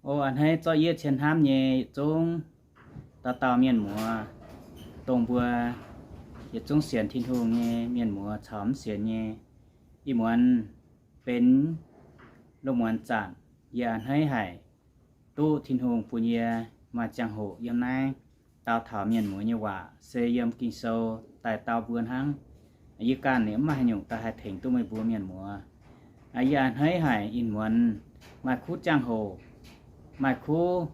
O a'hneiv zorqv yie cien hnamv nyei yietc zungv dauh dauh mienh muoz, dongh mbuo yietc zungv sienx Tin-Hungh nyei mienh muoz caux mv sienx nyei, ih muonz benx lungh muonz zanc, yie a'hneiv haic duqv Tin-Hungh bun yie maaih ziangh hoc yiem naaiv dau taux mienh muoz nyei waac, se yiem Ging-Sou daaih dau mbuo hnangv. Yie ganh ninh mv maaih haaix nyungc daaih haih tengx duqv meih mbuo mienh muoz. Yie a'hneiv haic ih muonz maaih kuv ziangh hoc, maaih kuv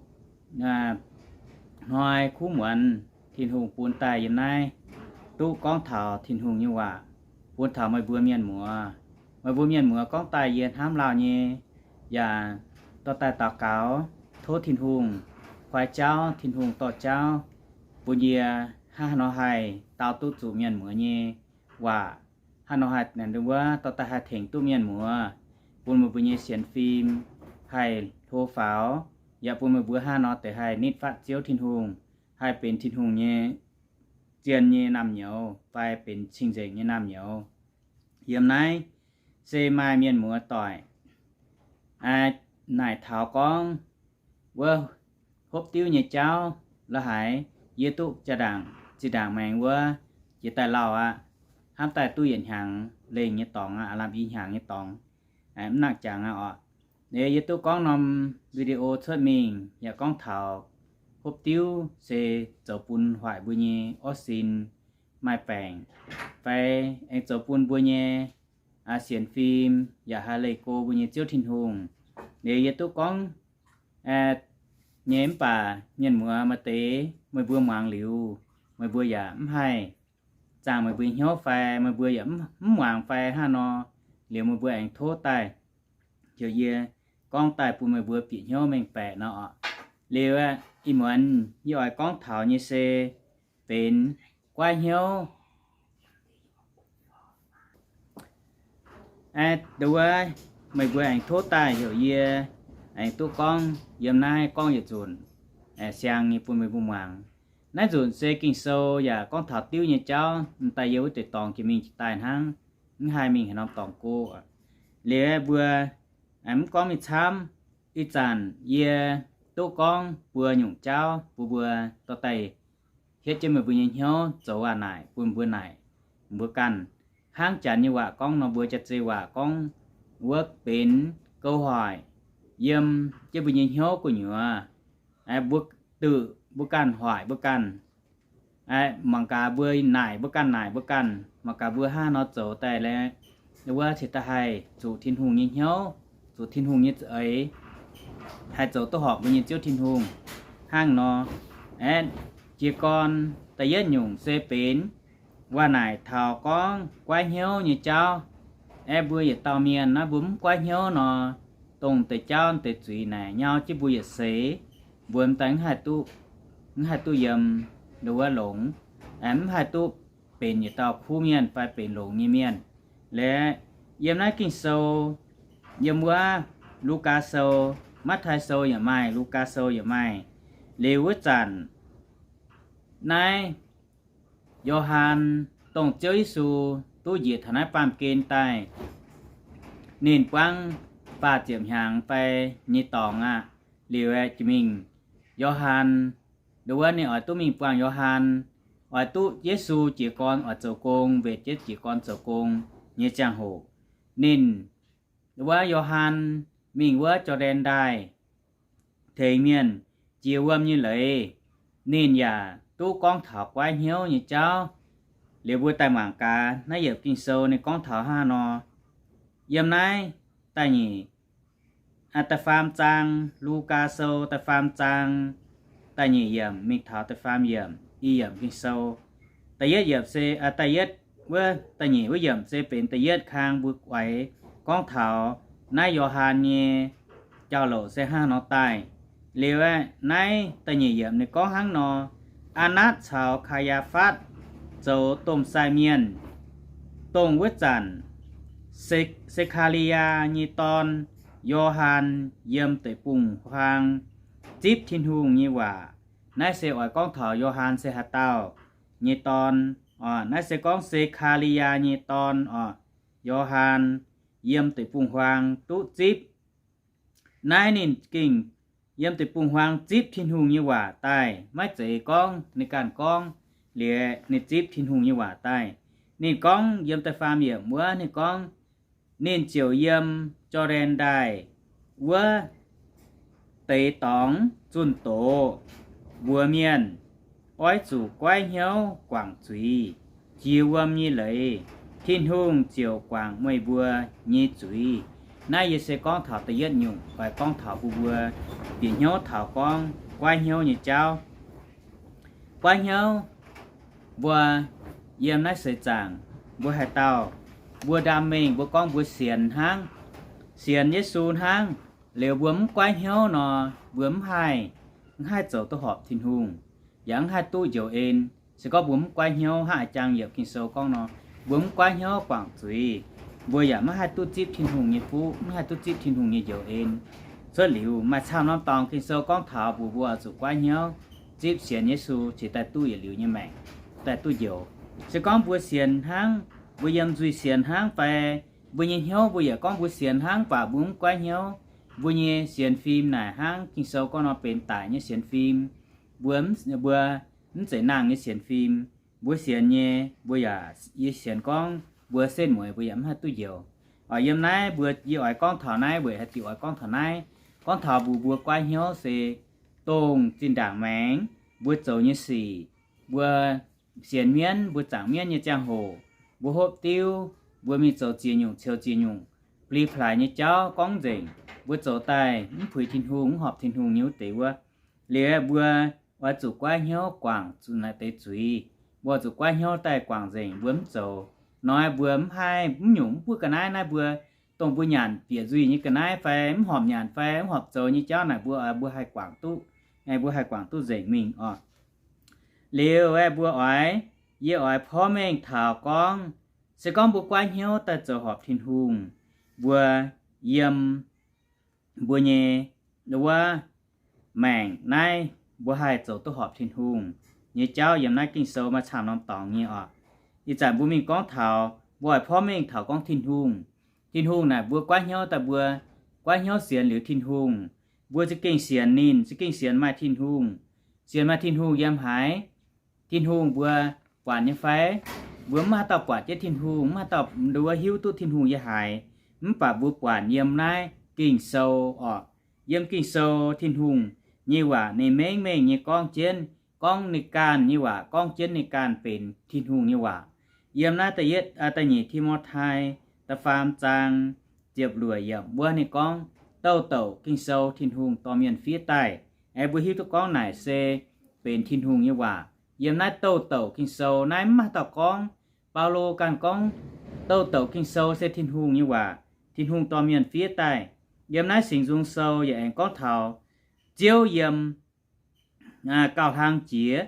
hnoi kuv muonz Tin-Hungh bun daaih yiem naaiv duqv gorngv taux Tin-Hungh nyei waac bun taux meih mbuo mienh muoz. Meih mbuo mienh muoz gorngv daaih yie hnamv lauh nyei, yaac dorh daaih daux gaux tov Tin-Hungh koi jauv, Tin-Hungh dorh jauv bun yie hnangv haaix nor haih dau duqv zuqc mienh muoz nyei waac, hnangv haaix nor haih wuov dorh daaih haih tengx duqv mienh muoz, bun meih mbuo nyei sienx fim haih hlo faaux, yaac bun meih mbuo hnangv haaix nor deix haih nitv fatv Ziouv Tin-Hungh, haih benx Tin-Hungh nyei zien nyei naamh nyouz fai benx cing-nzengc nyei naamh nyouz. Yiem naaiv se maaih mienh muoz doic naaic taux gorngv wuov hopv diuv nyei jauv la'haaix, yie duqv jaa ndaangc zinh ndaangc maengx wuov jiex daaih lauh aqv, hnamv daaih duqv yietc hnyangx lengh nyei dorngx aqv, lamh i hnyangx nyei dorngx, mv nangc jangx aqv oc. Yie duqv gorngv norm video cuotv mingh yaac gorngv taux hopv diuv se zoux bun hoic mbuo nyei orv sin maaih baengc, fai aengx zoux bun mbuo nyei sienx fim yaac haih leih go mbuo nyei Ziouv Tin-Hungh. Liuz yie duqv gorngv nyei mv baac mienh muoz maaih deix meih mbuo muangx liuz, meih mbuo yaac mv haih zaangh meih mbuo hnyouv fai meih mbuo yaac mv muangx fai hnangv nor, liuz meih mbuo aengx tov daaih heuc yie gorngv daaih bun meih mbuo bieqc hnyouv mengh baeqc nor oc. Liuz ih muonz yie oix gorngv taux nyei se benx guaiv hnyouv. Aa, nduov, meih mbuo aengx tov daaih heuc yie aengx duqv gorngv yiem naaiv gorngv yietc nzunc siang nyei bun meih mbuo muangx. Naaiv nzunc se Ging-Sou yaac gorngv taux diuv nyei jauv, m'daaih yie wuov deix dorngx jiex mingh jiex daaih hnangv, mv haih mingh haaix norm dorngx go. Liuz mbuo mv gorngv mingh camv, ih zanc yie duqv gorngv buo nyungc jauv bun mbuo dorh daaih hietv jienv meih mbuo nyei hnyouv zoux waac naaic bun mbuo naaic, mbuo ganh hnangv janx nyei waac gorngv nor, mbuo jaav-zei waac gorngv wuov benx gouv hoic yiem jienv mbuo nyei hnyouv gu'nyuoz. Mbuo duqv, mbuo ganh hoic mbuo ganh, mangc gaax mbuo naaic mbuo ganh naaic mbuo ganh, mangc gaax mbuo hnangv nor zoux daaih lorqc, wuov cingx daaih haih zuqc Tin-Hungh nyei hnyouv, zuqc Tin-Hungh nyei za'eix, haih zoux duqv horpc mbuo nyei Ziouv Tin-Hungh hnangv nor. Aeqv, jiez gorn da'yietv nyungc se benx waac naaic taux gorngv guaiv hnyouv nyei jauv. Aeqv, mbuo yietc dauh mienh naaiv mbuo mv guaiv hnyouv nor, dongh deix jauv deix zuiz naaic nyauv jienv mbuo yietc seix, mbuo m'daaih mv haih duqv yiem nduov longx, mv haih duqv benx yietc dauh kuv mienh fai benx longx nyei mienh. Liuz yiem naaiv Ging-Sou, yiem wuov Lugaa Sou, Matv^taai Sou yaac maaih, Lugaa Sou yaac maaih. Liuz wuov zanc naaiv Yo^han, dongh Ziouv Yesu duqv njiec taux naaiv baamh gen daaih, ninh buangv faah ziepc hnyangx fai nyei dorngx aqv. Liuz aeqv, jiex mingh Yo^han, nduov, ninh oix duqv mingh buangh Yo^han, oix duqv Yesu jiez gorn oix zoux gong, mbenc jienv jiez gorn zoux gong nyei ziangh hoc, ninh, nduov, Yo^han mingh wuov Jor^ndaen Ndaaih tengx mienh jiex wuom nyei leiz, ninh yaac duqv gorngv taux guaiv hnyouv nyei jauv. Liuz mbuo daaih mangc gaax naaiv yiemc Ging-Sou ninh gorngv taux hnangv nor. Yiem naaiv da'nyeic, da'faam zaang, Lugaa Sou da'faam zaang, da'nyeic yiemc mingh taux da'faam yiemc, i yiemc Ging-Sou. Da'yietv yiemc se, da'yietv wuov, da'nyeic wuov yiemc se benx da'yietv kang mbuo oix gorngv taux naaiv Yo^han nyei jauv-louc se hnangv nor daaih. Liuz aeqv, naaiv da'nyeic yiemc ninh gorngv hnangv nor, Aa^natv caux Kaa^yaa^fatv zoux domh sai mienh. Dongh wuov zanc Se, Sekaa^li^yaa nyei dorn, Yo^han, yiem deic-bung-huaang zipv Tin-Hungh nyei waac. Naaiv se oix gorngv taux Yo^han se haaix dauh nyei dorn oc? Naaiv se gorngv Sekaa^li^yaa nyei dorn oc. Yo^han yiem deic-bung-huaang duqv zipv. Naaiv ninh gengh yiem deic-bung-huaang zipv Tin-Hungh nyei waac daaih, maiv zeiz gorngv ninh ganh gorngv, liuz ninh zipv Tin-Hungh nyei waac daaih. Ninh gorngv yiem da'faam yiemc wuov, ninh gorngv, ninh ziouc yiem Jor^ndaen Ndaaih wuov deix dorngx zunh doz mbuox mienh, Oix zuqc goiv hnyouv guangc zuiz, jiex wuom nyei leiz, Tin-Hungh ziouc guangc meih mbuo nyei zuiz. Naaiv yie se gorngv taux da'yietv nyungc, oix gorngv taux mbuo mbuo bieqc hnyouv taux gorngv goiv hnyouv nyei jauv. Goiv hnyouv, mbuo yiem naaiv seix zaangc, mbuo haaix dauh, mbuo ndaam mengh mbuo gorngv mbuo sienx hnangv, sienx Yesu hnangv, liuz mbuo mv goiv hnyouv nor, mbuo mv haih, mv haih zoux duqv horpc Tin-Hungh, yaac mv haih duqv njoux en. Se gorngv mbuo mv goiv hnyouv, hnangv a'jang yiem Ging-Sou gorngv nor, mbuo mv goiv hnyouv guangc zuiz, mbuo yaac maiv haih duqv zipv Tin-Hungh nyei fuqv, mv haih duqv zipv Tin-Hungh nyei njoux en. Cuotv liuz maaih camv norm dorngx Ging-Sou gorngv taux mbuox mbuo oix zuqc goiv hnyouv zipv sienx Yesu cingx daaih duqv yietc liuz nyei maengc, daaih duqv njoux. Se gorngv mbuo sienx hnangv, mbuo yiem nzuih sienx hnangv fai mbuo nyei hnyouv mbuo yaac gorngv mbuo sienx hnangv, mv baac mbuo mv goiv hnyouv, mbuo nyei sienx fim naaic hnangv Ging-Sou gorngv nor benx daic nyei sienx fim. Mbuo, mbuo mv zeiz nangh nyei sienx fim. Mbuo sienx nyei, mbuo yaac, yie sienx gorngv mbuo setv mueiz mbuo yaac mv haih duqv njoux. Oc, yiem naaiv mbuo, yie oix gorngv taux naaiv weic haaix diuc oix gorngv taux naaiv? Gorngv taux mbuox mbuo goiv hnyouv se dongh zinh ndaangc maengx mbuo zoux nyei sic, mbuo sienx mienv, mbuo zaangc mienv nyei ziangh hoc, mbuo hopv diuv, mbuo mingh zoux ziex nyungc ceux ziex nyungc, bli plaaix nyei jauv gorngv nzengc, mbuo zoux daaih mv puix Tin-Hungh, mv horpc Tin-Hungh nyei wuov deix wuov, liuz mbuo oix zuqc goiv hnyouv guangc zuqc naaic deix zuiz. Mbuo oix zuqc goiv hnyouv daaih guangc nzengc, mbuo mv zoux. Nor mbuo mv haih mv nyungc mv buov ga'naaiv naaiv mbuo, dongh mbuo nyanc bieqc nzuih nyei ga'naaiv fai mv horpc nyanc fai mv horpc zoux nyei jauv naaic mbuo, mbuo haih guangc duqv, mbuo haih guangc duqv nzengc mingh oc. Liuz aeqv, mbuo oix, yie oix porv mengh taux gorngv, se gorngv mbuo goiv hnyouv daaih zoux horpc Tin-Hungh, mbuo yiem mbuo nyei wuov maengc naaiv mbuo haih zoux duqv horpc Tin-Hungh nyei jauv yiem naaiv Ging-Sou maaih camv norm dorngx nyei oc. Ih zanc mbuo mingh gorngv taux, mbuo oix porv mengh taux gorngv Tin-Hungh. Tin-Hungh naaic mbuo goiv hnyouv daaih mbuo goiv hnyouv sienx liuz Tin-Hungh, mbuo za'gengh sienx ninh, za'gengh sienx maaih Tin-Hungh. Sienx maaih Tin-Hungh yiem haaix? Tin-Hungh mbuo buatc nyei fai? Mbuo mv haaix dauh buatc jienv Tin-Hungh, mv haaix dauh nduov hiuv duqv Tin-Hungh yiem haaix. Mv baac mbuo buatc yiem naaiv Ging-Sou oc. Yiem Ging-Sou Tin-Hungh nyei waac ninh mengh mengh nyei gorngv jienv, gorngv ninh ganh nyei waac gorngv jienv ninh ganh benx Tin-Hungh nyei waac. Yiem naaiv da'yietv, da'nyeic Ti^mo^tai da'faam zaang ziepc luoqc yiemc wuov ninh gorngv, douh douc Ging-Sou Tin-Hungh dorh mienh fiev daaih. Aeqv, mbuo hiuv duqv gorngv naaic se benx Tin-Hungh nyei waac. Yiem naaiv douh douc Ging-Sou naaiv mv maaih dauh gorngv, Baulo ganh gorngv, douh douc Ging-Sou se Tin-Hungh nyei waac, Tin-Hungh dorh mienh fiev daaih. Yiem naaiv Singx Nzung Sou yaac aengx gorngv taux Ziouv yiem gauh hlang jiex,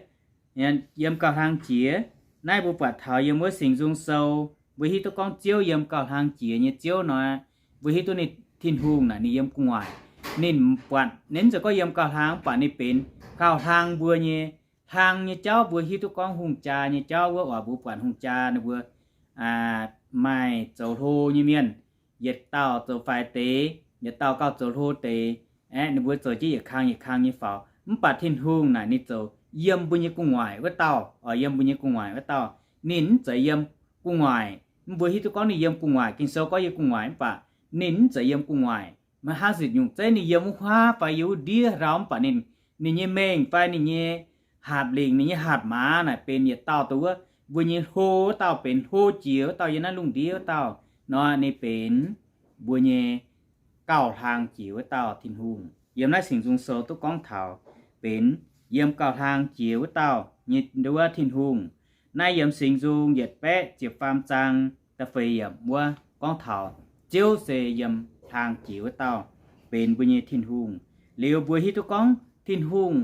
yiem gauh hlang jiex. Naaiv mbuo buatc taux yiem wuov Singx Nzung Sou, mbuo hiuv duqv gorngv Ziouv yiem gauh hlang jiex nyei Ziouv nor, mbuo hiuv duqv ninh Tin-Hungh naaic ninh yiem gu'nguaaic. Ninh buatc ninh mv zeiz gorngv yiem gauh hlang, mv baac ninh benx gauh hlang mbuo nyei, hlang nyei jauv mbuo hiuv duqv gorngv hungh jaa nyei jauv wuov oc. Mbuo buatc hungh jaa ninh mbuo maaih zoux hlo nyei mienh, yietc dauh zoux faix deix, yietc dauh gauh zoux hlo deix. Aeqv, ninh mbuo zoux jienv yietc kang yietc kang nyei faaux. Mv baac Tin-Hungh naaic ninh zoux yiem mbuo nyei gu'nguaaic wuov dauh oc, yiem mbuo nyei gu'nguaaic wuov dauh. Ninh mv zeiz yiem gu'nguaaic. Mbuo hiuv duqv gorngv ninh yiem gu'nguaaic, Ging-Sou gorngv yiem gu'nguaaic, mv baac ninh mv zeiz yiem gu'nguaaic. Maaih hnangv se nyungc zeiv ninh yiem wuov huaav fai yiem wuov ndiev ndau, mv baac ninh, ninh nyei mengh fai ninh nyei hatc lingc, ninh nyei hatc maaz naaic benx yietc dauh dongh wuov mbuo nyei hlo wuov dauh, benx hlo jiex wuov dauh yiem naaiv lungh ndiev wuov dauh nor, ninh benx mbuo nyei gauh hlang jiex wuov dauh Tin-Hungh. Yiem naaiv Singx Nzung Sou duqv gorngv taux benx yiem gauh hlang jiex wuov dauh nyei nduov Tin-Hungh. Naaiv yiem Singx Nzung yietc baeqv ziepc faam zaang da'feix yiemc wuov gorngv taux Ziouv se yiem hlang jiex wuov dauh benx mbuo nyei Tin-Hungh. Liuz mbuo hiuv duqv gorngv Tin-Hungh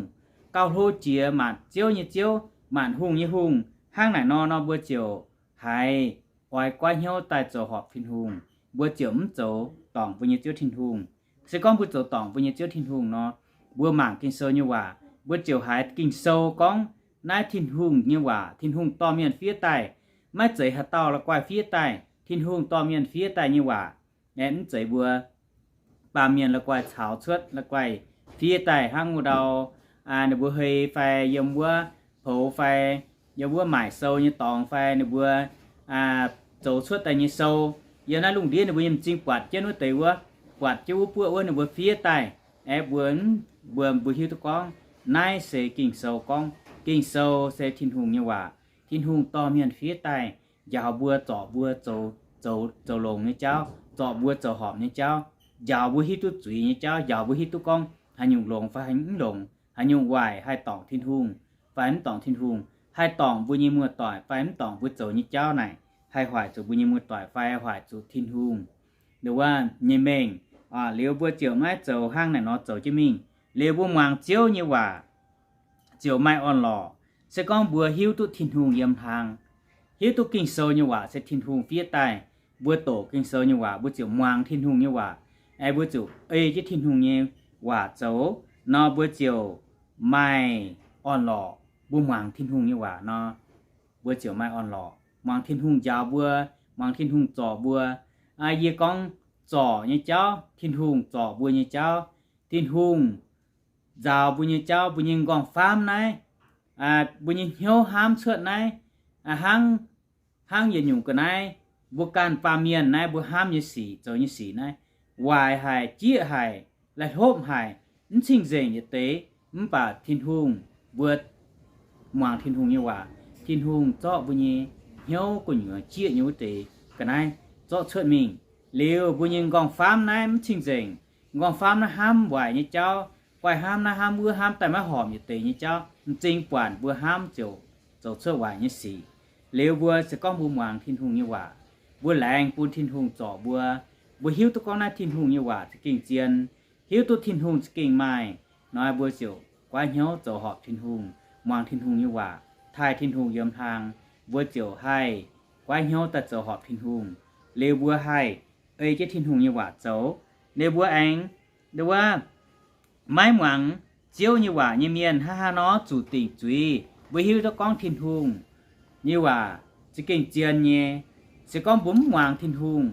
gauh hlo jiex, maanc ziouv nyei Ziouv, maanc hungh nyei Hungh. Hnangv naaic nor, nor mbuo ziouc haiz oix goiv hnyouv daaih zoux horpc Tin-Hungh. Mbuo ziouc mv zoux dorngc mbuo nyei Ziouv Tin-Hungh. Se gorngv mbuo zoux dorngc mbuo nyei Ziouv Tin-Hungh nor, mbuo mangc Ging-Sou nyei waac, mbuo ziouc haiz Ging-Sou gorngv naaiv Tin-Hungh nyei waac, Tin-Hungh dorh mienh fiev daaih. Maiv zeiz haaix dauh la'guaih fiev daaih, Tin-Hungh dorh mienh fiev daaih nyei waac. Aeqv, mv zeiz mbuo baamh mienh la'guaih caux cuotv, la'guaih fiev daaih hnangv wuov ndau, ninh mbuo hei fai yiem wuov poux fai yiem wuov maaic sou nyei dorngx fai ninh mbuo zoux cuotv daaih nyei sou, yiem naaiv lungh ndiev ninh mbuo nyei m'zing buatc jienv wuov deix wuov, buatc jienv wuov buoqv wuov ninh mbuo fiev daaih, aeqv, mbuo, mbuo, mbuo hiuv duqv gorngv naaiv se Ging-Sou gorngv. Ging-Sou se Tin-Hungh nyei waac. Tin-Hungh dorh mienh fiev daaih njaaux mbuo, zorc mbuo zoux, zoux, zoux longx nyei jauv, zorc mbuo zoux horpc nyei jauv, njaaux mbuo hiuv duqv zuiz nyei jauv, njaaux mbuo hiuv duqv gorngv haaix nyungc longx fai haaix nyungc mv longx, haaix nyungc waaic haih dorngc Tin-Hungh fai mv dorngc Tin-Hungh, haih dorngc mbuo nyei muoz-doic fai mv dorngc, mbuo zoux nyei jauv naaic haih hoic zuqc mbuo nyei muoz-doic fai haih hoic zuqc Tin-Hungh wuov nyei mengh. Liuz mbuo ziouc maiv zoux hnangv naaic nor zoux jienv mingh. Liuz mbuo muangx Ziouv nyei waac ziouc maaih orn-lorqc. Se gorngv mbuo hiuv duqv Tin-Hungh yiem hlang, hiuv duqv Ging-Sou nyei waac se Tin-Hungh fiev daaih, mbuo doqc Ging-Sou nyei waac, mbuo ziouc muangx Tin-Hungh nyei waac, aeqv, mbuo ziouc ei jienv Tin-Hungh nyei waac zoux nor, mbuo ziouc maaih orn-lorqc. Mbuo muangx Tin-Hungh nyei waac nor, mbuo ziouc maaih orn-lorqc. Muangx Tin-Hungh njaaux mbuo, muangx Tin-Hungh zorc mbuo. Yie gorngv zorc nyei jauv, Tin-Hungh zorc mbuo nyei jauv, Tin-Hungh nzaaux mbuo nyei jauv, mbuo nyei nqorngv-faamv naaiv, mbuo nyei hnyouv hnamv cuotv naaiv, hnangv, hnangv yietc nyungc ga'naaiv, mbuo ganh baamh mienh naaiv mbuo hnamv nyei sic, zoux nyei sic naaiv, waaic haic, jieqv haic, laih hlopv haic, mv cing-nzengc yietc deix, mv baac Tin-Hungh, mbuo muangx Tin-Hungh nyei waac, Tin-Hungh zorqv mbuo nyei hnyouv gu'nyuoz jieqv nyei wuov deix ga'naaiv zorqv cuotv mingh. Liuz mbuo nyei nqorngv-faamv naaiv mv cing-nzengc, nqorngv-faamv naaiv hnamv waaic nyei jauv, guaih hnamv naaiv hnamv wuov, hnamv daaih maiv horpc yietc deix nyei jauv, m'zing buatc mbuo hnamv ziouc zoux cuotv waaic nyei sic. Liuz mbuo se gorngv mbuo muangx Tin-Hungh nyei waac, mbuo laengz bun Tin-Hungh zorc mbuo, mbuo hiuv duqv gorngv naaiv Tin-Hungh nyei waac za'gengh zien, hiuv duqv Tin-Hungh za'gengh maaih nor, mbuo ziouc guaiv hnyouv zoux horpc Tin-Hungh, muangx Tin-Hungh nyei waac, taaih Tin-Hungh yiem hlang, mbuo ziouc haih guaiv hnyouv daaih zoux horpc Tin-Hungh. Liuz mbuo haih ei jienv Tin-Hungh nyei waac zoux. Liuz mbuo aengx, wuov, maiv muangx Ziouv nyei waac nyei mienh hnangv haaix nor zuqc dingc zuiz. Mbuo hiuv duqv gorngv Tin-Hungh nyei waac za'gengh zien nyei. Se gorngv mbuo mv muangx Tin-Hungh,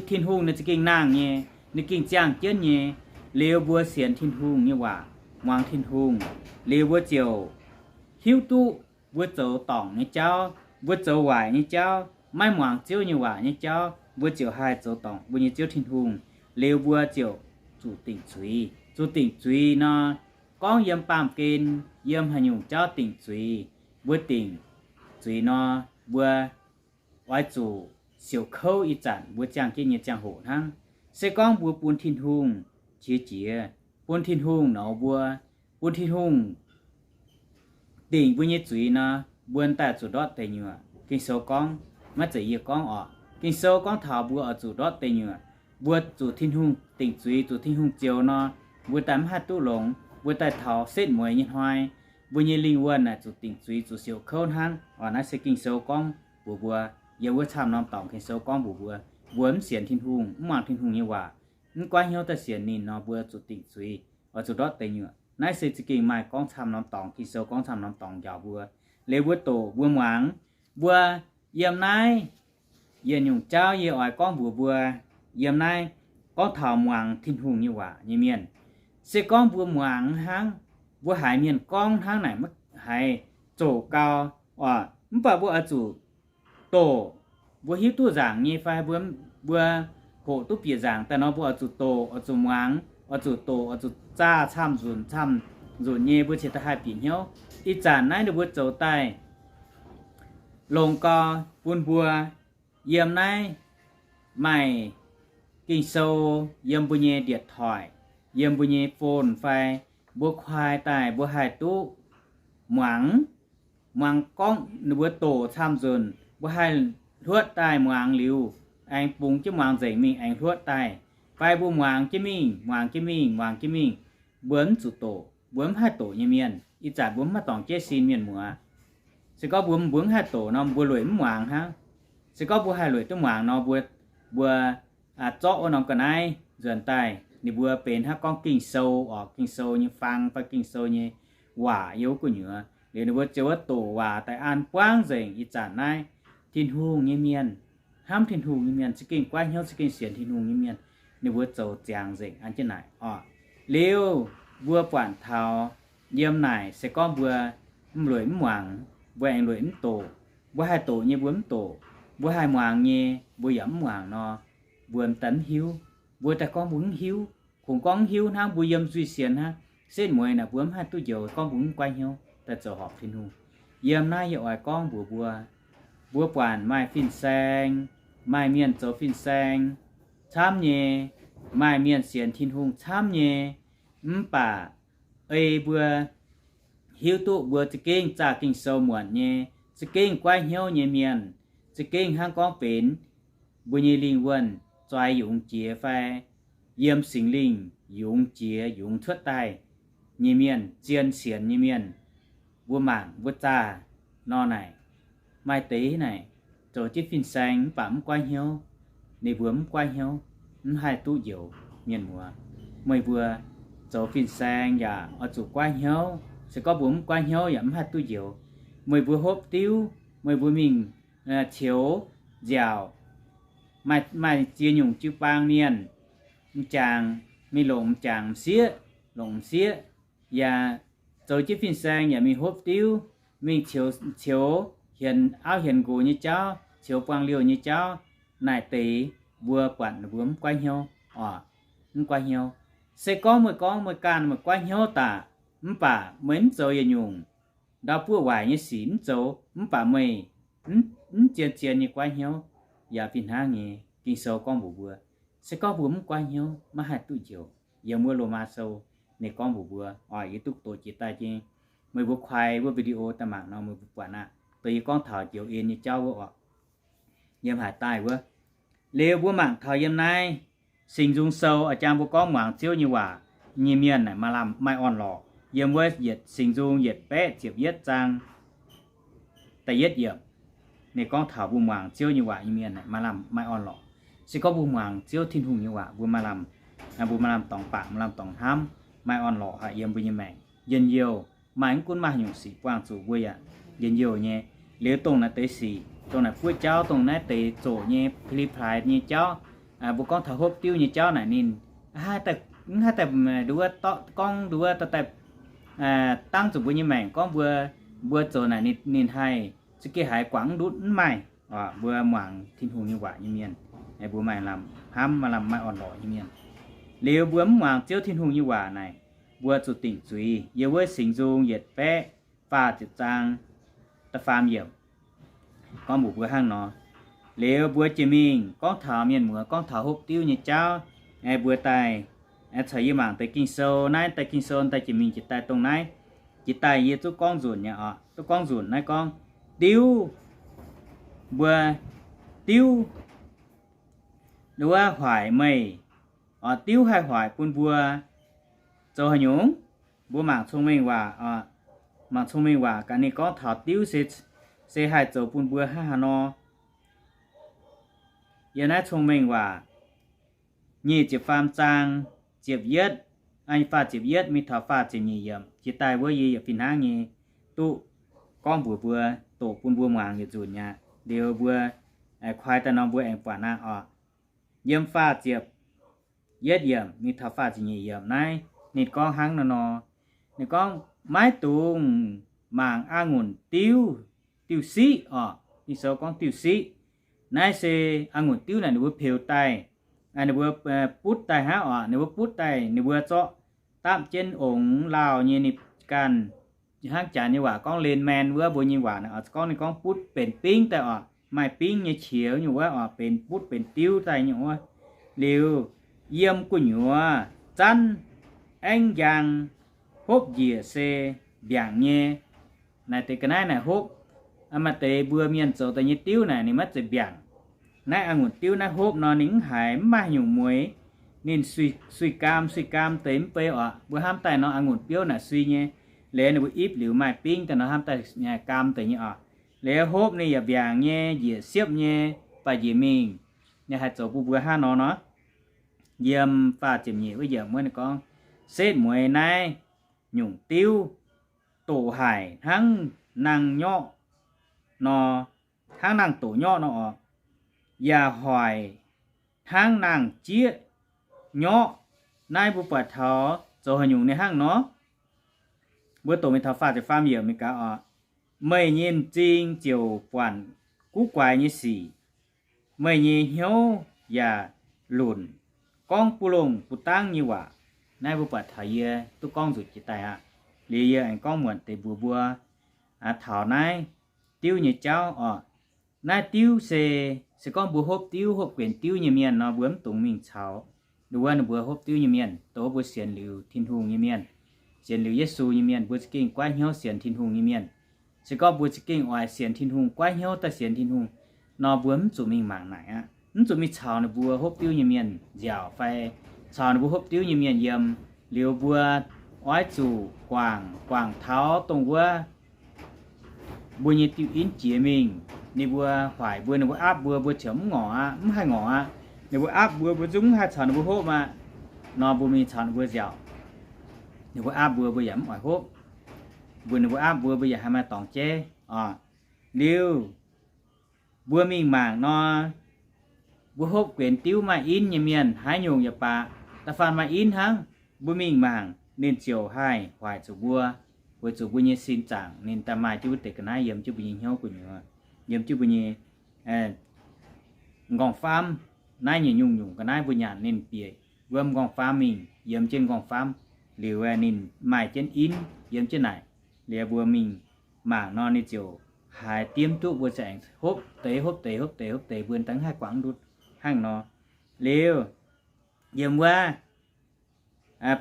Tin-Hungh ninh za'gengh nangh nyei, ninh gengh ziangh jienv nyei. Liuz mbuo sienx Tin-Hungh nyei waac, muangx Tin-Hungh, liuz mbuo ziouc hiuv duqv mbuo zoux dorngc nyei jauv, mbuo zoux waaic nyei jauv, maiv muangx Ziouv nyei waac nyei jauv, mbuo ziouc haih zoux dorngc mbuo nyei Ziouv Tin-Hungh. Liuz mbuo ziouc zuqc dingc zuiz. Zuqc dingc zuiz nor, gorngv yiem baamh gen, yiem haaix nyungc jauv dingc zuiz, mbuo dingc zuiz nor, mbuo oix zuqc siouc kouv ih zanc mbuo ziangh jienv nyei ziangh hoc hnangv. Se gorngv mbuo bun Tin-Hungh qiex jiez, bun Tin-Hungh nouz mbuo, bun Tin-Hungh dingc mbuo nyei zuiz nor, mbuo daaih zuqc ndortv deic nyuoqc. Ging-Sou gorngv, maiv zeiz yie gorngv oc. Ging-Sou gorngv taux mbuo oix zuqc ndortv deic nyuoqc. Mbuo zuqc Tin-Hungh dingc zuiz, zuqc Tin-Hungh zioux nor, mbuo daaih mv haih duqv longx. Mbuo daaih taux setv mueiz nyei hnoi, mbuo nyei lingh wuonh naaic zuqc dingc zuiz, zuqc siouc kouv hnangv. Oc, naaiv se Ging-Sou gorngv mbuox mbuo, yiem wuov camv norm dorngx Ging-Sou gorngv mbuox mbuo, mbuo mv sienx Tin-Hungh, mv muangx Tin-Hungh nyei waac, mv goiv hnyouv daaih sienx ninh nor, mbuo zuqc dingc zuiz, oix zuqc ndortv deic nyuoqc. Naaiv se za'gengh maaih gorngv camv norm dorngx, Ging-Sou gorngv camv norm dorngx njaaux mbuo. Liuz mbuo doqc, mbuo muangx, mbuo yiem naaiv yietc nyungc jauv yie oix gorngv mbuox mbuo, yiem naaiv gorngv taux muangx Tin-Hungh nyei waac nyei mienh. Se gorngv mbuo muangx hnangv, mbuo haiz mienh gorngv hnangv naaic maiv haiz zoqc gau oc, mv baac mbuo oix zuqc doqc. Mbuo hiuv duqv nzaangc nyei fai mbuo, mbuo hoqc duqv bieqc nzaangc daaih nor, mbuo oix zuqc doqc, oix zuqc muangx, oix zuqc doqc, oix zuqc zaah camv-nzunc, camv-nzunc nyei mbuo cingx daaih haih bieqc hnyouv. Ih zanc naaiv ninh mbuo zoux daaih longx gau bun mbuo yiem naaiv maaih Ging-Sou yiem mbuo nyei điện thoại, yiem mbuo nyei phone fai mbuo kuaai daaih mbuo haih duqv muangx, muangx gorngv ninh mbuo doqc camv-nzunc, mbuo haih hluotv daaih muangx liuz, aengx bungx jienv muangx nzengc mingh aengx hluotv daaih. Fai mbuo muangx jienv mingh, muangx jienv mingh, muangx jienv mingh, mbuo mv zuqc doqc, mbuo mv haih doqc nyei mienh. Ih zanc mbuo mv maaih dorngc jienv sin mienh muoz. Se gorngv mbuo, mbuo mv haih doqc nor, mbuo lueic mv muangx hnangv. Se gorngv mbuo haih lueic duqv muangx nor, mbuo, mbuo zorqv wuov norm ga'naaiv nzuonx daaih, ninh mbuo benx hnangv gorngv Ging-Sou oc, Ging-Sou nyei fang fai Ging-Sou nyei waac yiem wuov gu'nyuoz. Liuz ninh mbuo ziouc wuov doqc waac daaih an buangv nzengc. Ih zanc naaiv Tin-Hungh nyei mienh, hnamv Tin-Hungh nyei mienh, za'gengh goiv hnyouv, za'gengh sienx Tin-Hungh nyei mienh, ninh mbuo zoux ziangx nzengc an jienv naaic oc. Liuz mbuo buatc taux yiem naaic se gorngv mbuo mv lueic mv muangx, mbuo aengx lueic mv doqc. Mbuo haih doqc nyei mbuo mv doqc, mbuo haih muangx nyei mbuo yaac mv muangx nor, mbuo m'daaih mv hiuv. Mbuo daaih gorngv mbuo mv hiuv, kungx gorngv mv hiuv hnangv, mbuo yiem nzuih sienx hnangv. Setv mueiz naaic mbuo mv haih duqv njoux gorngv mbuo mv goiv hnyouv daaih zoux horpc Tin-Hungh. Yiem naaiv yie oix gorngv mbuox mbuo, mbuo buatc maaih fin-saeng, maaih mienh zoux fin-saeng camv nyei, maaih mienh sienx Tin-Hungh camv nyei, mv baac ei mbuo hiuv duqv mbuo za'gengh zaah Ging-Sou muonc nyei, za'gengh goiv hnyouv nyei mienh, za'gengh hnangv gorngv benx mbuo nyei lingh wuonh zoi yungz jiex fai yiem Singx Lingh yungz jiex yungz cuotv daaih nyei mienh, zien sienx nyei mienh, mbuo mangc mbuo zaah nor naaic, maaih deix naaic zoux jienv fin-saeng mv baac mv goiv hnyouv. Ninh mbuo mv goiv hnyouv, mv haih duqv njoux. Mienh muoz, meih mbuo zoux fin-saeng yaac oix zuqc goiv hnyouv. Se gorngv mbuo mv goiv hnyouv yaac mv haih duqv njoux. Meih mbuo hopv diuv, meih mbuo mingh, eh, ceux nziaauc, maaih, maaih ziex nyungc jiu-baang mienh, m'jangc, mingh longc m'jangc m'sieqv, longc m'sieqv, yaac zoux jienv fin-saeng yaac mingh hopv diuv, mingh ceux, ceux hienx auv hienx nqox nyei jauv, ceux buangh liouh nyei jauv. Naaic deix mbuo buatc ninh mbuo mv goiv hnyouv oc, mv goiv hnyouv. Se gorngv meih gorngv meih ganh meih goiv hnyouv daaih, mv baac meih mv zoux yietc nyungc ndau buov waaic nyei sic mv zoux, mv baac meih mv, mv zien-zien nyei goiv hnyouv, yaac fih hnangv nyei. Ging-Sou gorngv mbuox mbuo, se gorngv mbuo mv goiv hnyouv, maiv haih duqv njoux. Yiem wuov Lomaa Sou ninh gorngv mbuox mbuo oc, yie duqv doqc jiex daaih jiex. Meih mbuo kuaix wuov video daaih mangc nor meih mbuo buatc aqv. Dongh yie gorngv taux njoux en nyei jauv wuov oc, yiem haaix daaih wuov. Liuz mbuo mangc taux yiem naaiv Singx Nzung Sou, a'jang mbuo gorngv muangx Ziouv nyei waac nyei mienh naaic maaih lamh maaih orn-lorqc. Yiem wuov yietc Singx Nzung yietc baeqv ziepc yietv zaang da'yietv yiemc, ninh gorngv taux mbuo muangx Ziouv nyei waac nyei mienh naaic maaih lamh maaih orn-lorqc. Se gorngv mbuo muangx Ziouv Tin-Hungh nyei waac, mbuo maaih lamh, mbuo maaih lamh dorngx bangc, maaih lamh dorngx hnamv, maaih orn-lorqc haic yiem mbuo nyei maengc. Njien-youh, maaih mv gunv maaih haaix nyungc sic buangh zuqc mbuo yaac njien-youh nyei. Liuz dongh naaiv deix sic, dongh naaiv buov jauv, dongh naaiv deix zoqc nyei, pili-plaaix nyei jauv, mbuo gorngv taux hopv diuv nyei jauv naaic ninh mv haih daaih nduov, gorngv nduov daaih dangv zuqc mbuo nyei maengc gorngv mbuo, mbuo zoux naaic ninh, ninh haih za'gengh haiz guangc ndutv mv maaih. Mbuo muangx Tin-Hungh nyei waac nyei mienh, mbuo maaih lamh hnamv, maaih lamh maaih orn-lorqc nyei mienh. Liuz mbuo mv muangx Ziouv Tin-Hungh nyei waac naaic, mbuo zuqc dingc zuiz. Yiem wuov Singx Nzung yietc baeqv faah ziepc zaang da'faam yiemc gorngv mbuox mbuo hnangv nor. Liuz mbuo jiex mingh gorngv taux mienh muoz gorngv taux hopv diuv nyei jauv, mbuo daaih caux yie mangc deix Ging-Sou. Naaiv deix Ging-Sou daaih jiex mingh jiex daaih dongh naaiv, jiex daaih yie zuqc gorngv nzunc nyei oc, zuqc gorngv nzunc naaiv gorngv diuv, mbuo diuv wuov hoic meih, oc, diuv haih hoic bun mbuo zoux haaix nyungc? Mbuo mangc Cong-Mengh Waac oc. Mangc Cong-Mengh Waac gaax ninh gorngv taux diuv se, se haih zoux bun mbuo hnangv haaix nor. Yiem naaiv Cong-Mengh Waac nyic ziepc faam zaang ziepc yietv, faah ziepc yietv mingh taux faah ziepc nyeic yiemc jiex daaih wuov yie yaac fih hnangv nyei duqv gorngv mbuox mbuo, doqc bun mbuo muangx yietc nzunc aqv. Liuz mbuo kuaai daaih nor mbuo aengx buatc aqv oc. Yiem faah ziepc yietv yiemc mingh taux faah ziepc nyeic yiemc naaiv ninh gorngv hnangv nor nor. Ninh gorngv, maiv dungx mangc a'ngunc diuv, diuh siqv oc. Ging-Sou gorngv diuh siqv. Naaiv se a'ngunc diuv naaic ninh mbuo peux daaih, ninh mbuo butv daaih hnangv oc. Ninh mbuo butv daaih ninh mbuo zorqv dapv jienv ongx lauh nyei ninh ganh, hnangv janx nyei waac gorngv len maen wuov mbuo nyei waac naaic oc, gorngv ninh gorngv butv benx bingv daaih oc, maaih bingv nyei qiex nyei wuov oc, benx butv benx diuv daaih nyei wuov. Liuz yiem gu'nyuoz zanv aengv njang, hopv njiec se mbiaangc nyei. Naaiv deix ga'naaiv naaic hopv, maaih deix mbuo mienh zoux daaih nyei diuv naaic ninh maiv zeiz mbiaangc. Naaiv a'ngunc diuv naaiv hopv nor ninh mv haiz mv maaih nyungc mueix. Ninh suih, suih gaam, suih gaam deix mv bei oc. Mbuo hnamv daaih nor a'ngunc biouv naaic sui nyei. Liuz ninh mbuo ipv liuz maaih bingv daaih nor hnamv daaih gaam deix nyei oc. Liuz hopv ninh yaac mbiaangc nyei, njiec siepv nyei, baac njiec mingh ninh haih zoux bun mbuo hnangv nor nor. Yiem faah ziepc nyeic wuov yiemc wuov ninh gorngv, setv mueiz naaiv nyungc diuv doqc haic hnangv nangh nyorqv nor, hnangv nangh doqc nyorqv nor oc, yaac hoic hnangv nangh jieqv nyorqv. Naaiv mbuo buatc taux zoux haaix nyungc ninh hnangv nor. Mbuo doqc mingh taux faah ziepc faam yiemc mingh gaax oc. Meih nyei m'zing ziouc buatc guv guaix nyei sic. Meih nyei hnyouv yaac lunc gorngv buv longh buv dangv nyei waac. Naaiv mbuo buatc taux yie duqv gorngv nzuqc jiex daaih aqv. Liuz yie aengx gorngv muonc deix mbuox mbuo taux naaiv diuv nyei jauv oc. Naaiv diuv se, se gorngv mbuo hopv diuv, hopv guenx diuv nyei mienh nor, mbuo mv dungx mingh caux wuov ninh mbuo hopv diuv nyei mienh. Dongh mbuo sienx liuz Tin-Hungh nyei mienh, sienx liuz Yesu nyei mienh, mbuo za'gengh goiv hnyouv sienx Tin-Hungh nyei mienh. Se gorngv mbuo za'gengh oix sienx Tin-Hungh, goiv hnyouv daaih sienx Tin-Hungh nor, mbuo mv zuqc mingh mangc naaic aqv. Mv zuqc mingh caux ninh mbuo hopv diuv nyei mienh nziaauc fai caux ninh mbuo hopv diuv nyei mienh yiem. Liuz mbuo oix zuqc guangc, guangc taux dongh wuov mbuo nyei diuh in jiex mingh. Ninh mbuo hoic mbuo, ninh mbuo aapv mbuo, mbuo ziouc mv ngorc aqv, mv haih ngorc aqv. Ninh mbuo aapv mbuo, mbuo zungv mv haih caux ninh mbuo hopv aqv. Nor mbuo mingh caux ninh mbuo nziaauc. Ninh mbuo aapv mbuo, mbuo yaac mv oix hopv. Mbuo, ninh mbuo aapv mbuo, mbuo yaac haih maaih dorngx jeiv oc. Liuz mbuo mingh mangc nor, mbuo hopv guenx diuv maaih in nyei mienh haaix nyungc yaac baac, da'faanh maaih in hnangv, mbuo mingh mangc ninh ziouc haih hoic zuqc mbuo, weic zuqc mbuo nyei sin zaangc ninh daaih maaih jienv wuov deix ga'naaiv yiem jienv mbuo nyei hnyouv gu'nyuoz, yiem jienv mbuo nyei m'nqorngv-faamv. Naaiv nyungc-nyungc ga'naaiv mbuo nyanc ninh bieqc wuom m'nqorngv-faamv mingh, yiem jienv m'nqorngv-faamv liuz ninh maaih jienv in yiem jienv naaic. Liuz mbuo mingh mangc nor ninh ziouc haiz diemv duqv mbuo ziouc aengx hopv deix, hopv deix, hopv deix, hopv deix, mbuo daaih mv haih guangc ndutv hnangv nor. Liuz yiem wuov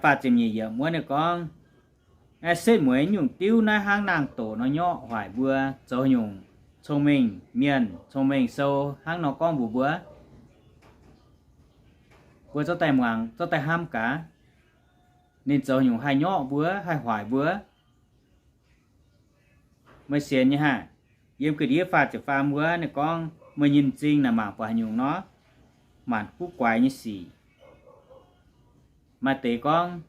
faah ziepc nyeic yiemc wuov ninh gorngv, setv mueiz nyungc diuv naaiv hnangv nangh doqc nor nyorqv hoic mbuo. Zoux nyungc cong-mengh mienh, cong-mengh sou hnangv nor gorngv mbuox mbuo, mbuo zorqv daaih muangx, zorqv daaih hnamv gaax. Ninh zoux nyungc haih nyorqv mbuo, haih hoic mbuo. Meih sienx nyei haah? Yiem ga'ndiev faah ziepc faam wuov ninh gorngv, meih nyei m'zing naaic mangc buatc haaix nyungc nor, maanc guv guaix nyei sic. Maaih deix gorngv,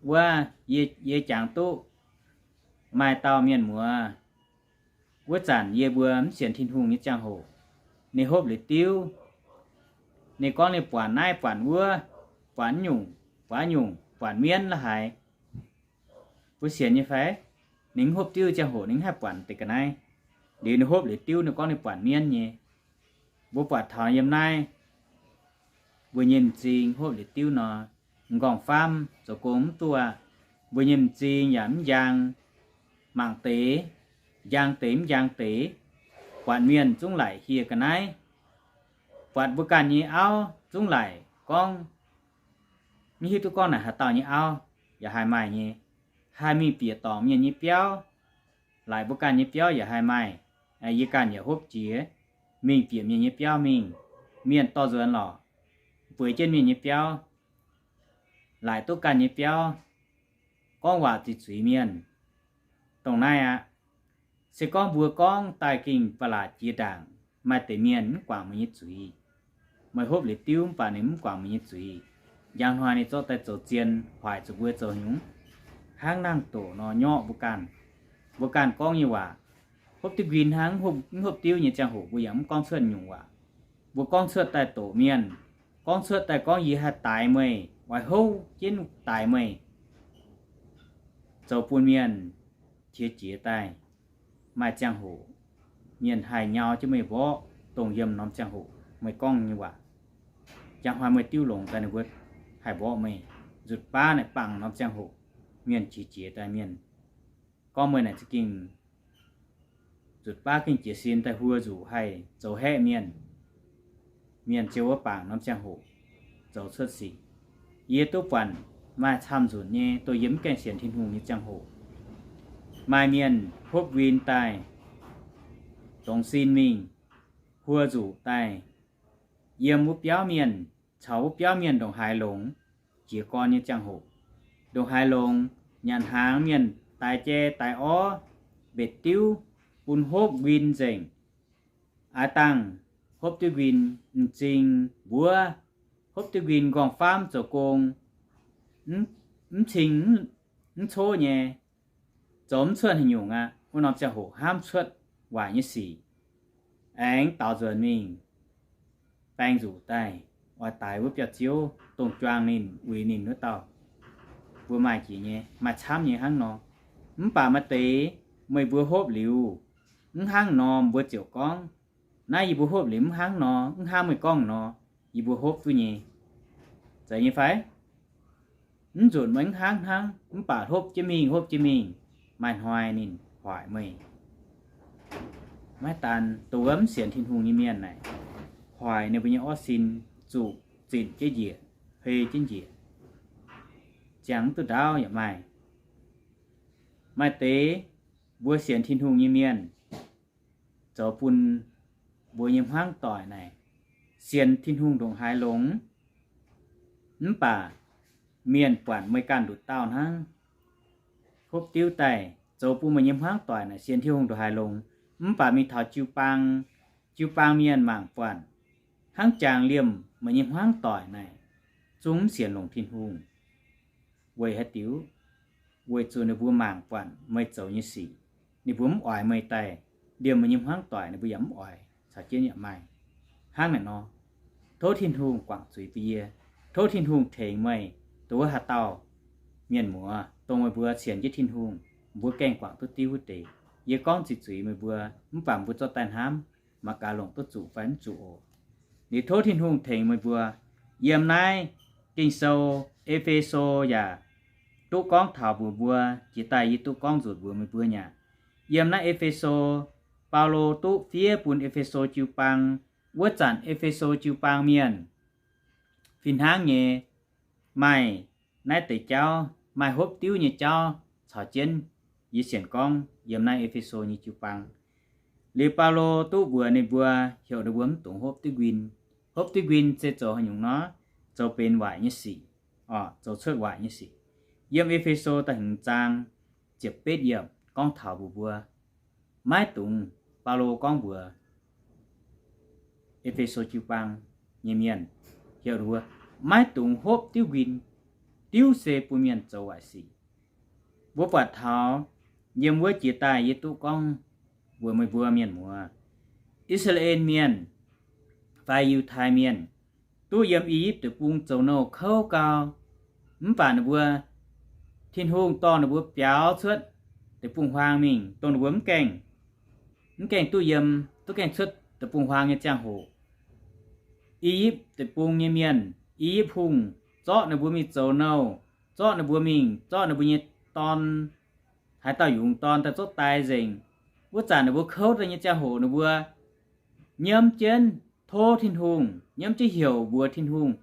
wuov, yie, yie jangx duqv maaih dauh mienh muoz, wuov zanc yie mbuo mv sienx Tin-Hungh nyei ziangh hoc, ninh hopv liuz diuv, ninh gorngv ninh buatc naaiv buatc wuov, buatc nyungc, buatc nyungc, buatc mienv la'haaix. Mbuo sienx nyei fai? Ninh mv hopv diuv ziangh hoc ninh mv haih buatc deix ga'naaiv. Liuz ninh hopv liuz diuv ninh gorngv ninh buatc mienv nyei. Mbuo buatc taux yiem naaiv, mbuo nyei m'zing hopv liuz diuv nor, m'nqorngv-faamv zoux gong mv duqv aqv. Mbuo nyei m'zing yaac mv njang, mangc deix, njang deix mv njang deix, buatc mienh zungv laic hieh ga'naaiv, buatc mbuo ganh nyei auv zungv laic gorngv, mv hiuv duqv gorngv naaic haaix dauh nyei auv yaac haih maaih nyei. Haih mingh bieqc dorngc mienh nyei biauv, laic mbuo ganh nyei biauv yaac haih maaih. Yie ganh yaac hopv jiex, mingh bieqc mienh nyei biauv mingh, mienh dorh nzuonx lorqc, bueix jienv mienh nyei biauv, laic duqv ganh nyei biauv, gorngv waac zuiz-zuiz mienh. Dongh naaiv aqv. Se gorngv mbuo gorngv daaih gengh ba'laqc jiex ndaangc, maaih deix mienh mv guangc meih nyei zuiz. Meih hopv liuz diuv mv baac ninh mv guangc meih nyei zuiz. Njang hnoi ninh zorqv daaih zoux zien hoic zuqc mbuo zoux nyungc, hnangv nangh doqc nor nyorqv mbuo ganh. Mbuo ganh gorngv nyei waac, hopv diuv nquin hnangv, mv hopv diuv nyei ziangh hoc mbuo yaac mv gorngv cuotv nyungc waac. Mbuo gorngv cuotv daaih doqc mienh, gorngv cuotv daaih gorngv yie haih daix meih, oix houv jienv daix meih, zoux bun mienh qiex jiez daaih. Maaih ziangh hoc mienh haih nyau jienv meih mborqv, dongh yiem norm ziangh hoc meih gorngv nyei waac. Njang hnoi meih diuv longx daaih ninh mbuo haih mborqv meih. Nzutc baav naaic bangc norm ziangh hoc mienh qiex jiez daaih mienh gorngv meih naaic za'gengh nzutc baav gengh jiez sin daaih huo nzuqc haih zoux haeqv mienh. Mienh ziouc wuov bangc norm ziangh hoc zoux cuotv sic. Yie duqv buatc maaih camv nzunc nyei, dongh yie mv gaengh sienx Tin-Hungh nyei ziangh hoc, maaih mienh hopv win daaih, dongz sin mingh, huo nzuqc daaih, yiem wuov biauv mienh caux wuov biauv mienh ndongc haaix longx. Jiez gorn nyei ziangh hoc, ndongc haaix longx, nyanc hnaangx mienh daix jai daix orv, mbetc diuv bun hopv win nzengc. Aav dangh hopv diuv win m'zing mbuov, hopv diuv win m'nqorngv-faamv zoux gong, mv cing mv coqv nyei, zoux mv cuotv haaix nyungc aqv. Wuov norm ziangh hoc hnamv cuotv waaic nyei sic, aengx daaux nzuonx mingh baeng nzuqc daaih, oix daix wuov biauv-ziouv dongh juangc ninh, uix ninh wuov dauh. mbuo maaih jiex nyei, maaih camv nyei hnangv nor. Mv baac maaih deix meih mbuo hopv liuz, mv hnangv nor mbuo ziouc gorngv, naaiv yie mbuo hopv liuz mv hnangv nor, mv hnangv meih gorngv nor, yie mbuo hopv duqv nyei. Zeiz nyei fai? Mv nzunc meih mv hnangv hnangv, mv baac hopv jienv mingh, hopv jienv mingh, maaih hnoi ninh hoic meih. Maiv daan dongh wuov mv sienx Tin-Hungh nyei mienh naaic, hoic ninh mbuo nyei orv sin zuqc zinc jienv njiec, hei jienv njiec, ziangh mv duqv ndaauv yaac maaih. Maaih deix mbuo sienx Tin-Hungh nyei mienh zoux bun mbuo nyei hmuangv doic naaic sienx Tin-Hungh ndongc haaix longx, mv baac mienh buatc meih ganh nduqc dauh hnangv, hopv diuv daaih zoux bun meih nyei hmuangv doic naaic sienx Tin-Hungh ndongc haaix longx, mv baac mingh taux jiu-baang, jiu-baang mienh mangc buatc, hnangv jangx liemh meih nyei hmuangv doic naaic zungv mv sienx longc Tin-Hungh. Weic haaix diuc? Weic zuqc ninh mbuo mangc buatc meih zoux nyei sic, ninh mbuo mv oix meih daaih liemh meih nyei hmuangv doic, ninh mbuo yaac mv oix caux jienv yaac maaih. Hnangv naaic nor, tov Tin-Hungh guangc zuiz bun yie. Tov Tin-Hungh tengx meih dongh wuov haaix dauh mienh muoz, dongh meih mbuo sienx jienv Tin-Hungh, mbuo gengh guangc duqv diuv wuov deix. Yie gorngv zuiz-zuiz meih mbuo, mv baac mbuo zorqv daaih hnamv, mangc gaax longc duqv zuqc fai mv zuqc oc. Liuz tov Tin-Hungh tengx meih mbuo. Yiem naaiv Ging-Sou, E^fe^so yaac duqv gorngv taux mbuox mbuo, jiex daaih yie duqv gorngv nzunc mbuox meih mbuo nyei aqv. Yiem naaiv E^fe^so, Baulo duqv fiev bun E^fe^so jiu-baang. Wuov zanc E^fe^so jiu-baang mienh fih hnangv nyei maaih naaiv deix jauv, maaih hopv diuv nyei jauv caux jienv. Yie sienx gorngv yiem naaiv E^fe^so nyei jiu-baang, liuz Baulo duqv mbuox ninh mbuo, heuc ninh mbuo mv dungx hopv diuv nquin. Hopv diuv nquin se zoux haaix nyungc nor? Zoux benx waaic nyei sic, zoux cuotv waaic nyei sic. Yiem E^fe^so da'hmz zaang ziepc betv yiemc gorngv taux mbuox mbuo, maiv dungx, Baulo gorngv mbuox E^fe^so jiu-baang nyei mienh, heuc ninh mbuo maiv dungx hopv diuv nquin. Diuv se bun mienh zoux waaic sic. Mbuo buatc taux yiem wuov jiex daaih yie duqv gorngv mbuox meih mbuo mienh muoz, I^saa^laa^en Mienh fai Yiutai Mienh duqv yiem I^yipv Deic-Bung zoux nouh kouv gau, mv baac ninh mbuo, Tin-Hungh dorh ninh mbuo biaux cuotv deic-bung-huaang mingh, dongh ninh mbuo mv gaengh, mv gaengh duqv yiem, duqv gaengh cuotv deic-bung-huaang nyei ziangh hoc, I^yipv Deic-Bung nyei mienh, I^yipv Hungh zorqv ninh mbuo mingh zoux nouh, zorqv ninh mbuo mingh, zorqv ninh mbuo nyei dorn, haaix dauh yungz dorn daaih zorqv daix nzengc. Wuov zanc ninh mbuo kouv daaih nyei ziangh hoc ninh mbuo nyiemv jienv tov Tin-Hungh, nyiemv jienv heuc mbuox Tin-Hungh,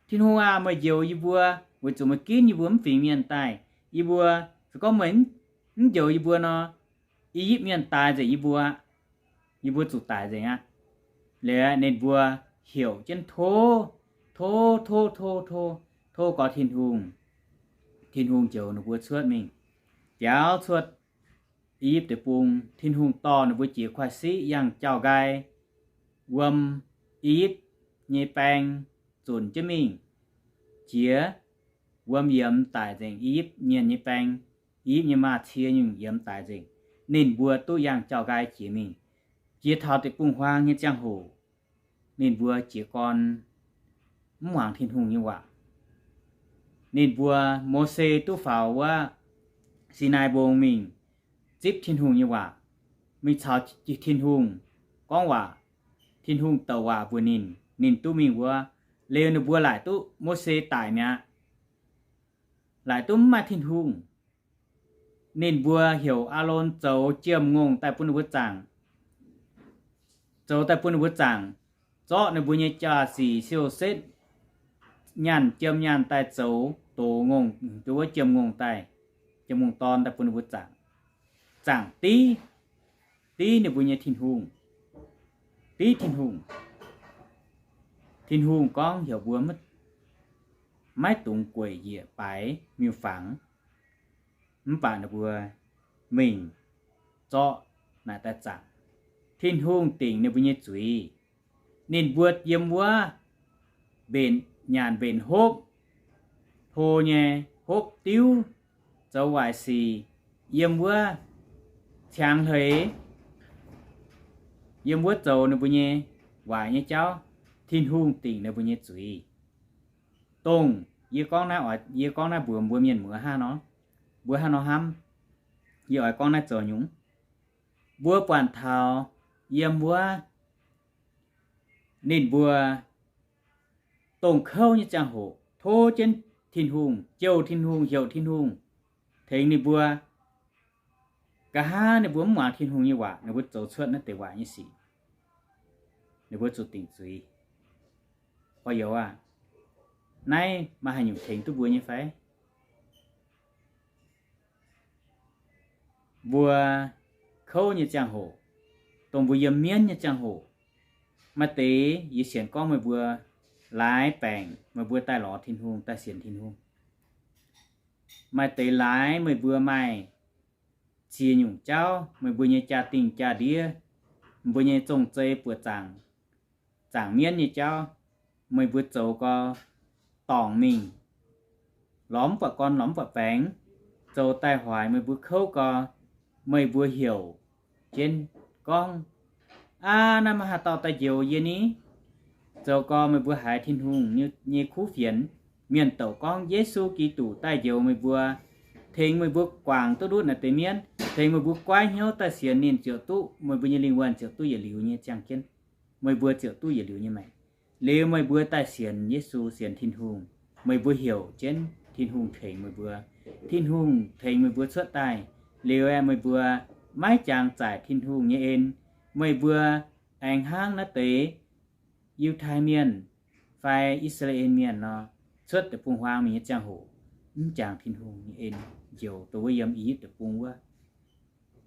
Tin-Hungh aah, meih njoux yie mbuo, weic zuqc meih ginv yie mbuo mv fingx mienh daaih. Yie mbuo, se gorngv meih mv njoux yie mbuo nor, I^yipv Mienh daix nzengc yie mbuo, yie mbuo zuqc daic nzengc aqv. Liuz ninh mbuo heuc jienv tov, tov, tov, tov, tov, tov gorx Tin-Hungh. Tin-Hungh njoux ninh mbuo cuotv mingh, biaux cuotv I^yipv Deic-Bung. Tin-Hungh dorh ninh mbuo jiex kuaaiv siqv yangh jauv-nqaai, wuom I^yipv nyei baeng zunc jienv mingh, jiex wuom yiemx daic nzengc I^yipv Mienh nyei baeng. I^yipv nyei maaz-cie nyungc yiemx daic nzengc. Ninh mbuo duqv yangh jauv-nqaai jiex mingh. Jiex taux deic-bung-huaang nyei ziangh hoc, ninh mbuo jiez gorn mv muangx Tin-Hungh nyei waac. Ninh mbuo, Mose duqv faaux wuov Sinaai Mbong mingh zipv Tin-Hungh nyei waac, mingh caux Tin-Hungh gorngv waac. Tin-Hungh douc waac mbuox ninh, ninh duqv mingh wuov. Liuz ninh mbuo laaic duqv Mose daic mi'aqv, laaic duqv mv maaih Tin-Hungh. Ninh mbuo heuc Aalon zoux jiem-ngongh daaih bun ninh mbuo zaangc, zoux daaih bun ninh mbuo zaangc, zorqv ninh mbuo nyei jaa-sic siou-setv nyaanh jiem nyaanh daaih zoux dox ngongh, wuov jiem-ngongh daaih, jiem-ngongh dorn daaih bun ninh mbuo zaangc. Zaangc div, div ninh mbuo nyei Tin-Hungh, div Tin-Hungh. Tin-Hungh gorngv heuc mbuo maiv dungx gueic njiec baaix miuc-fangx. Mv baac ninh mbuo mingh zorqv naaic daaih zaangc. Tin-Hungh dingc ninh mbuo nyei zuiz. Ninh mbuo yiem wuov mbenc nyanc mbenc hopv, hlo nyei, hopv diuv, zoux waaic sic, yiem wuov ciangx hleix, yiem wuov zoux ninh mbuo nyei waaic nyei jauv. Tin-Hungh dingc ninh mbuo nyei zuiz. Dongh Yie gorngv naaiv oix, yie gorngv naaiv mbuox mbuo mienh muoz hnangv nor, mbuo hnangv nor hnamv. Yie oix gorngv naaiv zoux nyungc. Mbuo buatc taux yiem wuov ninh mbuo dongh kouv nyei ziangh hoc, tov jienv Tin-Hungh, jouh Tin-Hungh, heuc Tin-Hungh tengx ninh mbuo. Nqa'haav ninh mbuo mv muangx Tin-Hungh nyei waac, ninh mbuo zoux cuotv naaiv deix waac nyei sic, ninh mbuo zuqc dingc zuiz. Gorx-youz aah, naaiv maaih haaix nyungc tengx duqv mbuo nyei fai? Mbuo kouv nyei ziangh hoc, dongh mbuo yiem mienv nyei ziangh hoc, maaih deix yie sienx gorngv meih mbuo laaix baengc meih mbuo daaih lorz Tin-Hungh, daaih sienx Tin-Hungh. Maaih deix laaix meih mbuo maaih ziex nyungc jauv, meih mbuo nyei jaa-dingh jaa-ndiev, mbuo nyei zong-zei buoqc zaangc, zaangc mienv nyei jauv, meih mbuo zoux gau dorngc mingh, lorz mv buatc gorn lorz mv buatc baengx, zoux daaih hoic meih mbuo kouv gau, meih mbuo heuc jienv gorngv, aa, naaiv maiv haaix dauh daaih njoux yie ni? Zoux gau meih mbuo haiz Tin-Hungh nyei kuv fienx, mienh douc gorngv Yesu Giduc daaih njoux meih mbuo, tengx meih mbuo guangc duqv ndutv naaiv deix mienv, tengx meih mbuo goiv hnyouv daaih sienx ninh ziouc duqv, meih mbuo nyei lingh wuonh ziouc duqv yietc liuz nyei ziangh jienv, meih mbuo ziouc duqv yietc liuz nyei maengc. Liuz meih mbuo daaih sienx Yesu, sienx Tin-Hungh, meih mbuo heuc jienv Tin-Hungh tengx meih mbuo. Tin-Hungh tengx meih mbuo cuotv daaih liuz aeqv, meih mbuo maiv jangx zaaic Tin-Hungh nyei en. Meih mbuo aengx hnangv naaiv deix Yiutai Mienh fai I^saa^laa^en Mienh nor, cuotv deic-bung-huaang mingh nyei ziangh hoc, mv jangx Tin-Hungh nyei en, njoux dongh wuov yiem I^yipv Deic-Bung wuov.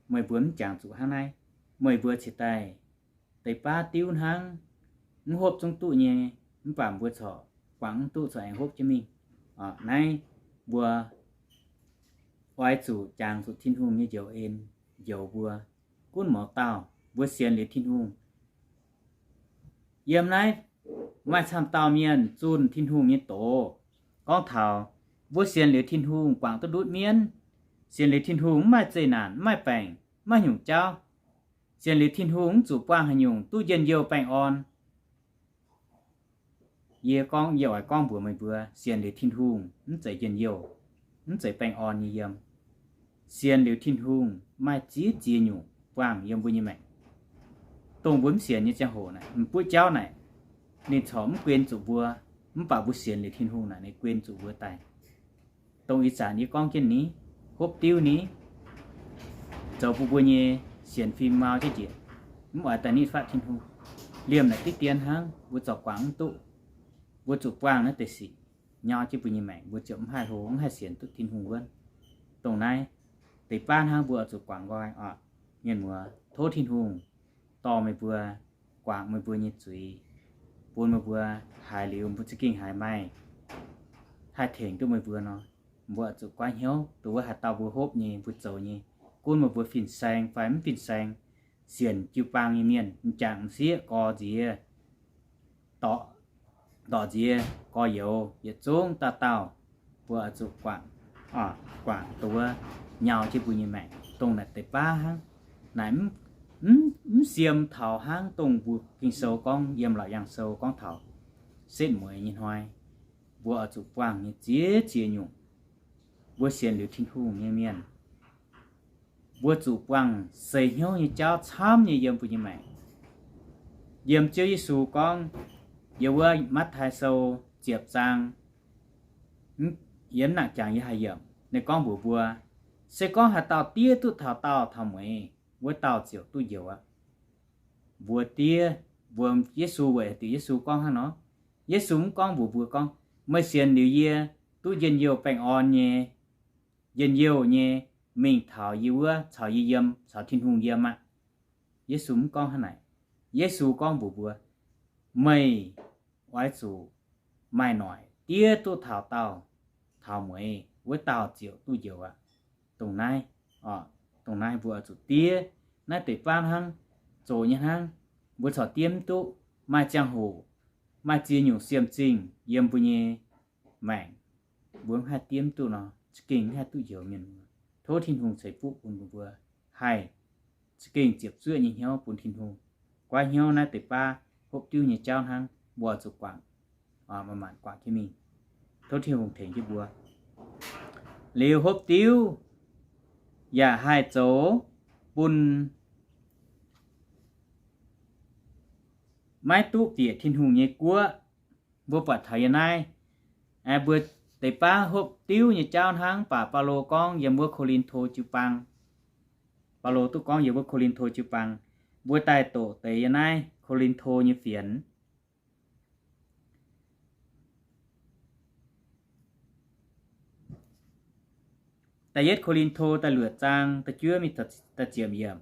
Meih mbuo mv jangx zuqc hnangv naaiv. Meih mbuo cingx daaih deix baav diuv hnangv, mv hopv zungv duqv nyei, mv baac mbuo corc guangc mv duqv corc aengx hopv jienv mingh. Naaiv mbuo oix zuqc jangx zuqc Tin-Hungh nyei njoux en, njoux mbuo gunv mouz dauh, mbuo sienx liuz Tin-Hungh. Yiem naaiv maaih camv dauh mienh zunh Tin-Hungh nyei doz, gorngv taux mbuo sienx liuz Tin-Hungh guangc duqv ndutv mienv, sienx liuz Tin-Hungh mv maaih zeqc naanc, mv maaih baengc, mv maaih nyungc jauv, sienx liuz Tin-Hungh mv zuqc buangh haaix nyungc duqv njien-youh baengh orn. Yie gorngv, yie oix gorngv mbuox meih mbuo, sienx liuz Tin-Hungh mv zeiz njien-youh, mv zeiz baengh orn nyei yiem. Sienx liuz Tin-Hungh maaih ziex ziex nyungc buangh yiem mbuo nyei maengc. Dongh mbuo mv sienx nyei ziangh hoc naaic, m'buoqv jauv naaic, ninh corc mv guen zuqc mbuo, mv baac mbuo sienx liuz Tin-Hungh naaic, ninh guen zuqc mbuo daaih. Dongh ih zanc yie gorngv jienv ni, hopv diuv ni, zoux bun mbuo nyei sienx fim mau jienv njiec, mv oix daaih nitv fatv Tin-Hungh. Liemh naaic diqv dien hnangv, mbuo zorc guangc mv duqv, mbuo zuqc buangh naaiv deix sic nyau jienv mbuo nyei maengc, mbuo ziouc mv haih hlo, mv haih sienx duqv Tin-Hungh wuonv. Dongh naaiv deix baav hnangv mbuo oix zuqc guangc nqoi oc. Mienh muoz, tov Tin-Hungh dorh meih mbuo, guangc meih mbuo nyei zuiz, bun meih mbuo haiz liuz mbuo za'gengh haiz maaih haih tengx duqv meih mbuo nor, mbuo oix zuqc goiv hnyouv dongh wuov haaix dauh mbuo hopv nyei, mbuo zoux nyei, gunv meih mbuo fin-saeng fai mv fin-saeng, sienx jiu-baang nyei mienh, m'jangc m'sieqv, gorx-nziex, dorc, dorc-nziex, gorx-youz, yietc zungv dauh dauh, mbuo oix zuqc guangc, guangc dongh wuov nyau jienv mbuo nyei maengc, dongh naaic deix baav hnangv. Naaic mv, mv siem taux hnangv dongh mbuo Ging-Sou gorngv, yiem Laauc Yaangh Sou gorngv taux setv mueiz nyei hnoi, mbuo oix zuqc buangh nyei ziex ziex nyungc. Mbuo sienx liuz Tin-Hungh nyei mienh, mbuo zuqc buangh seix hnyouv nyei jauv camv nyei yiem mbuo nyei maengc. Yiem Ziouv Yesu gorngv, yiem wuov Matv^taai Sou ziepc zaang, yie mv nangc jangx yie haih yiemc, ninh gorngv mbuox mbuo, se gorngv haaix dauh diev duqv taux daauh taux mueiz, wuov dauh ziouc duqv njoux aqv. Mbuox diev, mbuox Yesu weic haaix diuc Yesu gorngv hnangv nor? Yesu mv gorngv mbuox mbuo gorngv, meih sienx liuz yie duqv njien-youh baengh orn nyei, njien-youh nyei mingh taux yie wuov caux yie yiem, caux Tin-Hungh yiem aqv. Yesu mv gorngv hnangv naaic. Yesu gorngv mbuox mbuo, meih oix zuqc maaih noic diev duqv taux daauh taux mueiz, wuov dauh ziouc duqv njoux aqv. Dongh naaiv, dongh naaiv mbuo oix zuqc diev. Naaiv deix baav hnangv, zoux nyei hnangv, mbuo corc diev mv duqv. Maaih ziangh hoc, maaih ziex nyungc siemv-zingh yiem mbuo nyei maengc, mbuo mv haih diev mv duqv nor, za'gengh mv haih duqv njoux mienh. Tov Tin-Hungh ceix fuqv bun mbuo haih za'gengh ziepc zuoqv nyei hnyouv bun Tin-Hungh. Goiv hnyouv naaiv deix baav hopv diuv nyei jauv hnangv, mbuo oix zuqc guangc, manc-manc guangc jienv mingh. Tov Tin-Hungh tengx jienv mbuo. Liuz hopv diuv yaac haih zoux bun maiv duqv bieqc Tin-Hungh nyei guoqv. Mbuo buatc taux yiem naaiv, mbuo deix baav hopv diuv nyei jauv hnangv, mv baac Baulo gorngv yiem wuov Ko^lin^to jiu-baang. Baulo duqv gorngv yiem wuov Ko^lin^to jiu-baang, mbuo daaih doqc deix yiem naaiv Ko^lin^to nyei fienx. Da'yietv Ko^lin^to da'luoqc zaang da'juov mingh da'ziepc yiemc,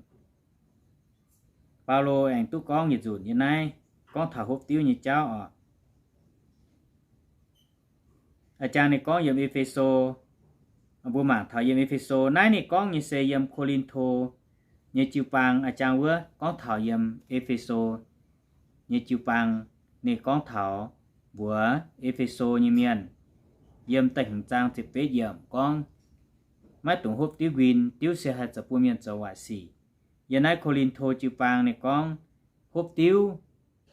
Baulo aengx duqv gorngv yietc nzunc yiem naaiv gorngv taux hopv diuv nyei jauv oc. A'jangv ninh gorngv yiem E^fe^so, mbuo mangc taux yiem E^fe^so naaiv ninh gorngv nyei se yiem Ko^lin^to nyei jiu-baang. A'jangv wuov gorngv taux yiem E^fe^so nyei jiu-baang, ninh gorngv taux mbuox E^fe^so nyei mienh, yiem da'hmz zaang ziepc betv yiemc gorngv, maiv dungx hopv diuv nquin, diuv se haih zoux bun mienh zoux waaic sic. Yiem naaiv Ko^lin^to jiu-baang ninh gorngv hopv diuv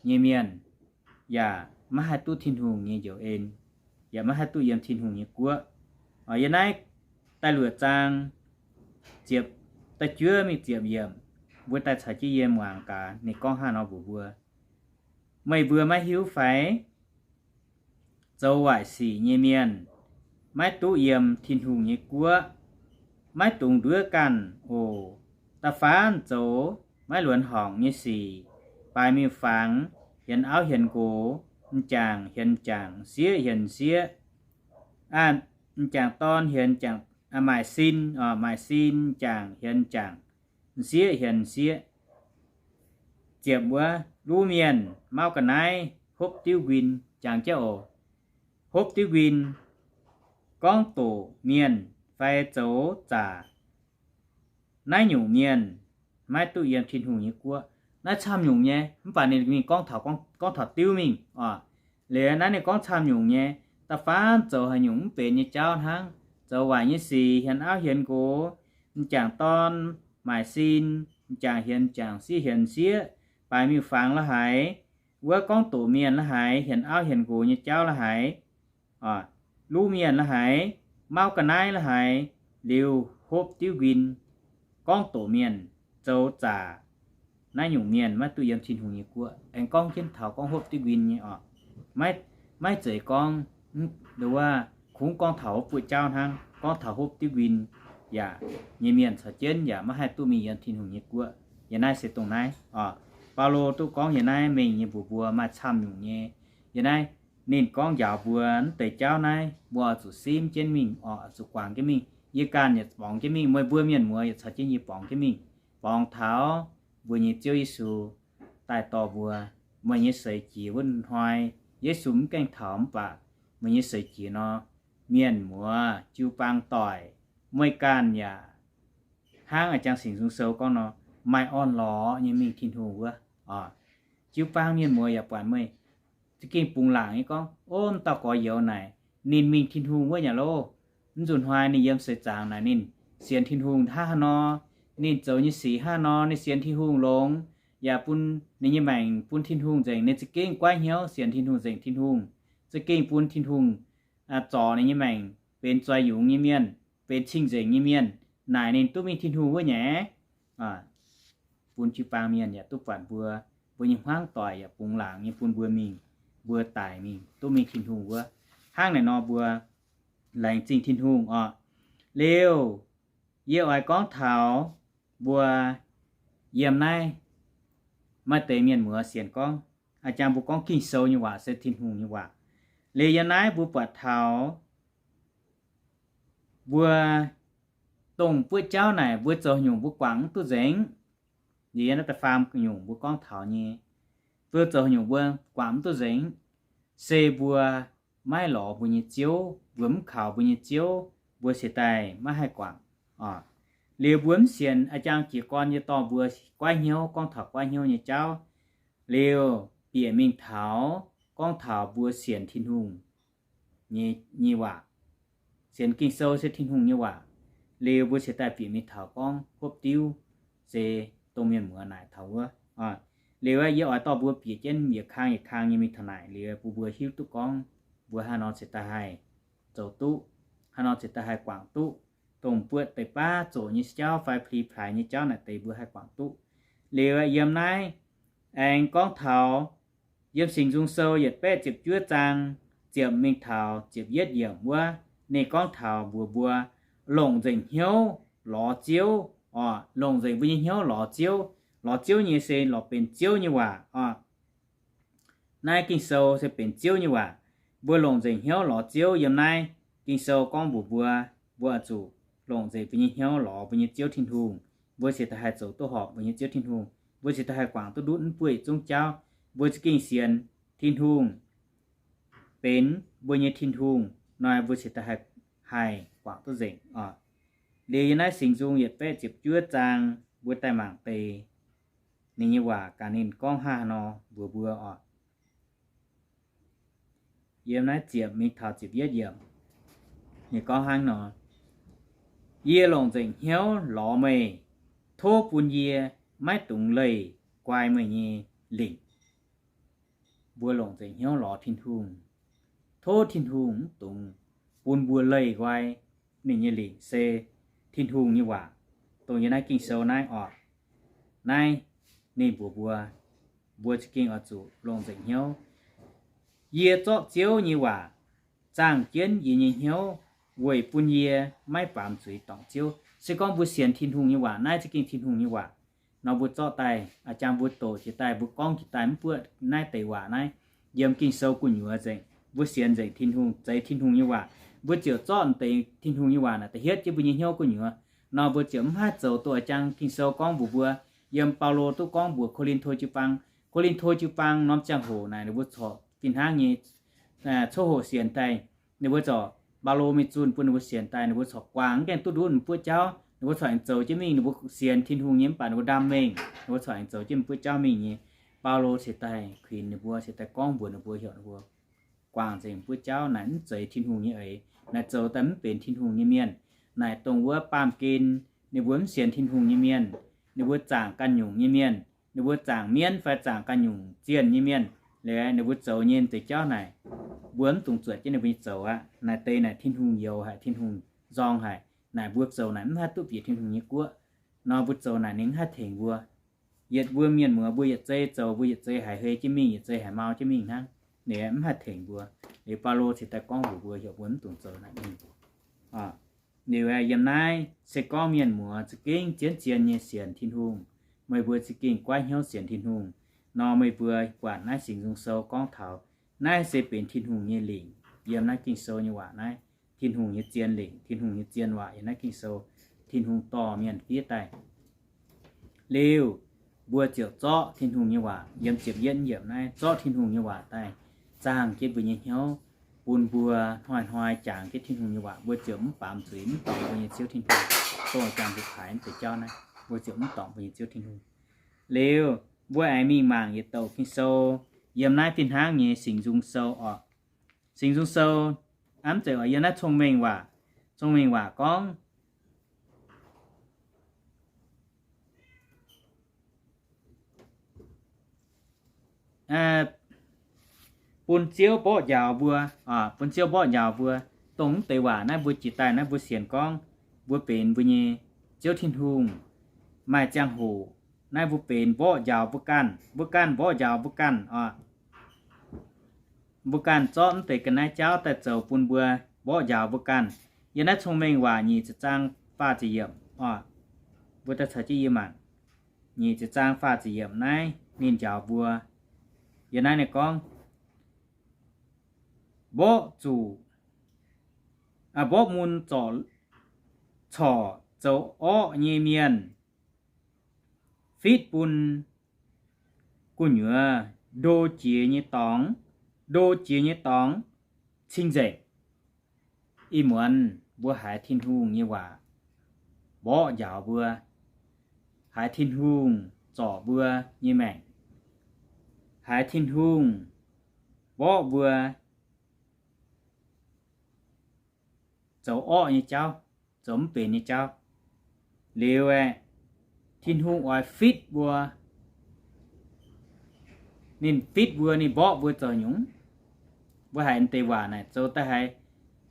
nyei mienh yaac maiv haih duqv Tin-Hungh nyei njoux en, yaac maiv haih duqv yiem Tin-Hungh nyei guoqv. Yiem naaiv da'luoqc zaang ziepc, da'juov mingh ziepc yiemc, mbuo daaih caux jienv yie muangx gaax ninh gorngv hnangv nor mbuox mbuo, meih mbuo maiv hiuv fai? Zoux waaic sic nyei mienh maiv duqv yiem Tin-Hungh nyei guoqv. Maiv dungx nduov ganh oc. Da'faanh zoux maiv luonx horngc nyei sic, baaix miuc-fangx, hienx auv hienx nqox, m'jangc hienx m'jangc, m'sieqv hienx m'sieqv, m'jangc dorn hienx m'jangc, maaic sin, maaic sin, m'jangc hienx m'jangc, m'sieqv hienx m'sieqv. Ziepc wuov, luv mienh mauv ga'naaiv, hopv diuv nquin, jangx jienv oc. Hopv diuv nquin, gorngv doqc mienh fai zoux zaqc naaiv nyungc mienh maiv duqv yiem Tin-Hungh nyei guoqv. Naaiv camv nyungc nyei, mv baac ninh mingh gorngv taux, gorngv taux diuv mingh oc. Liuz naaiv ninh gorngv camv nyungc nyei, da'faanh zoux haaix nyungc mv benx nyei jauv hnangv, zoux waaic nyei sic, hienx auv hienx nqox, m'jangc dorn, maaic sin, m'jangc hienx m'jangc, m'sieqv hienx m'sieqv, baaix miuc-fangx la'haiz, wuov gorngv doqc mienh la'haiz, hienx auv hienx nqox nyei jauv la'haiz, luv mienh la'haiz, mauv ga'naaiv la'haiz, liuz hopv diuv nquin, gorngv doqc mienh, zoux zaqc naaiv nyungc mienh maiv duqv yiem Tin-Hungh nyei guoqv. Aengx gorngv jienv taux gorngv hopv diuv nquin nyei oc. Maiv, maiv zeiz gorngv, nduov, kungx gorngv taux wuov buoqv jauv hnangv, gorngv taux hopv diuv nquin yaac nyei mienh caux jienv yaac maiv haih duqv mingh yiem Tin-Hungh nyei guoqv. Yiem naaiv se dongh naaiv oc. Baulo duqv gorngv yiem naaiv mengh nyei mbuox mbuo maaih camv nyungc nyei. Yiem naaiv ninh gorngv njaaux mbuo mv deix jauv naaiv, mbuo oix zuqc simv jienv mingh oc, oix zuqc guangc jienv mingh. Yie ganh yaac borngz jienv mingh, meih mbuo mienh muoz yaac caux jienv yie borngz jienv mingh. Borngz taux mbuo nyei Ziouv Yesu daaih dorh mbuo, meih nyei seix jiex wuov hnoi, Yesu mv gaengh taux mv baac meih nyei seix jiex nor, mienh muoz jiu-baang doic, meih ganh yaac hnangv a'jang Singx Nzung Sou gorngv nor, maaih orn-lorqc nyei mingh Tin-Hungh wuov oc. Jiu-baang mienh muoz yaac buatc meih za'gengh bungx laangc nyei gorngv, ov, m'dauh gorx-youz naaic, ninh mingh Tin-Hungh wuov nyei loh. Mv nzunc hnoi ninh yiem seix zaangc naaic ninh sienx Tin-Hungh hnangv haaix nor, ninh zoux nyei sic hnangv haaix nor, ninh sienx Tin-Hungh longx, yaac bun ninh nyei maengc bun Tin-Hungh nzengc, ninh za'gengh goiv hnyouv sienx Tin-Hungh, nzengc Tin-Hungh, za'gengh bun Tin-Hungh zorc ninh nyei maengc benx zoih yungz nyei mienh, benx cing-nzengc nyei mienh, naaic ninh duqv mingh Tin-Hungh wuov nyei. Bun jiu-baang mienh yaac duqv buatc mbuo, mbuo nyei hmuangv doic yaac bungx laangc nyei bun mbuo mingh, mbuo daic mingh duqv mingh Tin-Hungh wuov. Hnangv naaic nor mbuo laengz zingh Tin-Hungh oc. Liuz, yie oix gorngv taux mbuo yiem naaiv maaih deix mienh muoz sienx gorngv, a'jang mbuo gorngv Ging-Sou nyei waac se Tin-Hungh nyei waac. Liuz yiem naaiv mbuo buatc taux mbuo dongh buoqv jauv naaic mbuo zoux haaix nyungc mbuo guangc mv duqv nzengc. Liuz yiem naaiv da'faam nyungc mbuo gorngv taux nyei, mbuo zoux haaix nyungc mbuo guangc mv duqv nzengc, se mbuo maiv lorz mbuo nyei Ziouv, mbuo mv kaux mbuo nyei Ziouv, mbuo cingx daaih maiv haih guangc oc. Liuz mbuo mv sienx a'jang jiez gorn nyei dorh mbuo goiv hnyouv, gorngv taux goiv hnyouv nyei jauv. Liuz bieqc mingh taux gorngv taux mbuo sienx Tin-Hungh nyei, nyei waac. Sienx Ging-Sou se Tin-Hungh nyei waac. Liuz mbuo cingx daaih bieqc mingh taux gorngv hopv diuv se dongh mienh muoz naaic taux wuov. Liuz yie oix dorh mbuo bieqc jienv yietc kang yietc kang nyei mingh taux naaic liuz bun mbuo hiuv duqv gorngv mbuo haaix nor cingx daaih haih zoux duqv. Haaix nor cingx daaih haih guangc duqv dongh buatc deix baav zoqc nyei jauv fai pli plaaix nyei jauv naaic deix mbuo haih guangc duqv. Liuz yiem naaiv aengx gorngv taux yiem Singx Nzung Sou yietc baeqv ziepc juov zaang ziepc mingh taux ziepc yietv yiemc wuov, ninh gorngv taux mbuox mbuo longc nzengc hnyouv lorz Ziouv oc. Longc nzengc mbuo nyei hnyouv lorz Ziouv. Lorz Ziouv nyei se lorz benx Ziouv nyei waac oc. Naaiv Ging-Sou se benx Ziouv nyei waac. Mbuo longc nzengc hnyouv lorz Ziouv. Yiem naaiv Ging-Sou gorngv mbuox mbuo, mbuo oix zuqc longc nzengc mbuo nyei hnyouv lorz mbuo nyei Ziouv Tin-Hungh. Mbuo cingx daaih haih zoux duqv horpc mbuo nyei Ziouv Tin-Hungh. Mbuo cingx daaih haih guangc duqv ndutv mv buov yietc zungv jauv. Mbuo za'gengh sienx Tin-Hungh benx mbuo nyei Tin-Hungh nor, mbuo cingx daaih haih, haih guangc duqv nzengc oc. Liuz yiem naaiv Singx Nzung yietc baeqv ziepc juov zaang, mbuo daaih mangc deix ninh nyei waac gaax ninh gorngv hnangv haaix nor mbuox mbuo oc. Yiem naaiv ziepc mingh taux ziepc yietv yiemc, ninh gorngv hnangv nor, Yie longc nzengc hnyouv lorz meih, tov bun yie maiv dungx leih guai meih nyei lingc. Mbuo longc nzengc hnyouv lorz Tin-Hungh, tov Tin-Hungh mv dungx bun mbuo leih guai ninh nyei lingc se Tin-Hungh nyei waac, dongh yiem naaiv Ging-Sou naaiv oc. Naaiv ninh mbuox mbuo, mbuo za'gengh oix zuqc longc nzengc hnyouv. Yie zorqv Ziouv nyei waac zaangh jienv yie nyei hnyouv weic bun yie maiv baamz zuiz dorngc Ziouv. Se gorngv mbuo sienx Tin-Hungh nyei waac, naaiv za'gengh Tin-Hungh nyei waac nor, mbuo zorqv daaih, a'jang mbuo doqc jiex daaih, mbuo gorngv jiex daaih, mv buatc naaiv deix waac naaiv yiem Ging-Sou gu'nyuoz nzengc, mbuo sienx nzengc Tin-Hungh, zeiz Tin-Hungh nyei waac, mbuo ziouc zorqv deix Tin-Hungh nyei waac naaic da'hietv jienv mbuo nyei hnyouv gu'nyuoz nor, mbuo ziouc mv haih zoux duqv a'jang Ging-Sou gorngv mbuox mbuo. Yiem Baulo duqv gorngv mbuox Ko^lin^to jiu-baang, Ko^lin^to jiu-baang norm ziangh hoc naaic ninh mbuo corc fih hnangv nyei coqv hoqc sienx daaih, ninh mbuo corc, Baulo mingh zunh bun ninh mbuo sienx daaih, ninh mbuo corc guangc mv gaengh duqv ndutv mv buov jauv, ninh mbuo corc aengx zoux jienv mingh, ninh mbuo sienx Tin-Hungh nyei mv baac ninh mbuo ndaam mengh, ninh mbuo corc aengx zoux jienv mv buov jauv mingh nyei. Baulo cingx daaih kuinx ninh mbuo, cingx daaih gorngv mbuox ninh mbuo, heuc ninh mbuo guangc nzengc mv buov jauv naaic mv zeiz Tin-Hungh nyei eix, naaic zoux daaih mv benx Tin-Hungh nyei mienh, naaic dongh wuov baamh gen ninh mbuo mv sienx Tin-Hungh nyei mienh, ninh mbuo zaangc ganh nyungc nyei mienh, ninh mbuo zaangc mienv fai zaangc ganh nyungc zienh nyei mienh, liuz ninh mbuo zoux nyei deix jauv naaic, mbuo mv dungx zuotc jienv ninh mbuo nyei zoux aqv. Naaic deix naaic Tin-Hungh youx haic, Tin-Hungh nzorng haic, naaic mbuo zoux naaic mv haih duqv bieqc Tin-Hungh nyei guoqv nor, mbuo zoux naaic ninh mv haih tengx mbuo. Yietc mbuo mienh muoz mbuo yietc zei zoux, mbuo yietc zei haiz hei jienv mingh, yietc zei haiz mau jienv mingh hnangv. Ninh mv haih tengx mbuo. Liuz Baulo cingx daaih gorngv mbuox mbuo, heuc mbuo mv dungx zoux naaic mingh. Liuz yiem naaiv se gorngv mienh muoz za'gengh zien-zien nyei sienx Tin-Hungh, meih mbuo za'gengh goiv hnyouv sienx Tin-Hungh nor, meih mbuo buatc naaiv Singx Nzung Sou gorngv taux naaiv se benx Tin-Hungh nyei lingc. Yiem naaiv Ging-Sou nyei waac naaiv, Tin-Hungh nyei zien lingc, Tin-Hungh nyei zien waac yiem naaiv Ging-Sou, Tin-Hungh dorh mienh fiev daaih. Liuz, mbuo ziouc zorqv Tin-Hungh nyei waac yiem ziepc yietv yiemc naaiv, zorqv Tin-Hungh nyei waac daaih zaangh jienv mbuo nyei hnyouv, bun mbuo hnoi-hnoi jangx jienv Tin-Hungh nyei waac, mbuo ziouc mv baamz zuiz, mv dorngc mbuo nyei Ziouv Tin-Hungh, dongh jangx mbuo paaix mv deix jauv naaiv, mbuo ziouc mv dorngc mbuo nyei Ziouv Tin-Hungh. Liuz, mbuo aengx mingh mangc yietc douc Ging-Sou, yiem naaiv fih hnangv nyei Singx Nzung Sou oc. Singx Nzung Sou, mv zeiz oc, yiem naaiv Cong-Mengh Waac, Cong-Mengh Waac gorngv, bun Ziouv mborqv njaaux mbuo, bun Ziouv mborqv njaaux mbuo. Dongh mv deix waac naaiv mbuo jiex daaih naaiv mbuo sienx gorngv mbuo benx mbuo nyei Ziouv Tin-Hungh maaih ziangh hoc naaiv mbuo benx mborqv njaaux mbuo ganh, mbuo ganh mborqv njaaux mbuo ganh oc. Mbuo ganh zorqv mv deix ga'naaiv jauv daaih zoux bun mbuo mborqv njaaux mbuo ganh. Yiem naaiv Cong-Mengh Waac nyic ziepc zaang faah ziepc yiemc oc, mbuo daaih caux jienv yie mangc. Nyic ziepc zaang faah ziepc yiemc naaiv ninh njaaux mbuo. Yiem naaiv ninh gorngv, mborqv zuqc, mborqv mun corc zoux orqv nyei mienh fitv bun gu'nyuoz ndo jiex nyei dorngx, ndo jiex nyei dorngx cing-nzengc. Ih muonz mbuo haiz Tin-Hungh nyei waac mborqv njaaux mbuo, haiz Tin-Hungh zorc mbuo nyei maengc, haiz Tin-Hungh mborqv mbuo zoux orqv nyei jauv, zoux mv benx nyei jauv. Liuz aeqv, Tin-Hungh oix fitv mbuo, ninh fitv mbuo, ninh mborqv mbuo zoux nyungc. Mbuo haiz deix waac naaic zoux daaih haiz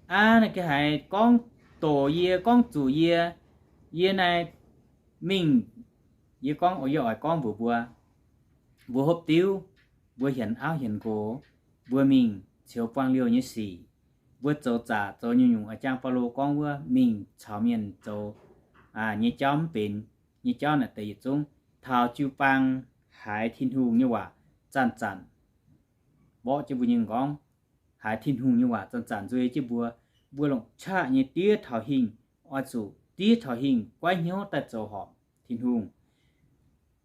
Aav, naaiv ga'haiz gorngv doqc yie, gorngv zuqc yie, yie naaiv mingh, yie gorngv, yie oix gorngv mbuox mbuo, mbuo hopv diuv, mbuo hienx auv hienx nqox, mbuo mingh ceux buangh liouh nyei sic, mbuo zoux zaqc zoux nyungc-nyungc, a'jang Baulo gorngv wuov, mingh caux mienh zoux nyei jauv mv benx nyei jauv naaic deix yietc zungv taux jiu-baang haiz Tin-Hungh nyei waac zanc-zanc mborqv jienv mbuo nyei m'nqorngv, haiz Tin-Hungh nyei waac zanc-zanc nzueiz jienv mbuo. Mbuo longc qaqv nyei diev taux hingh, oix zuqc diev taux hingh, goiv hnyouv daaih zoux horpc Tin-Hungh.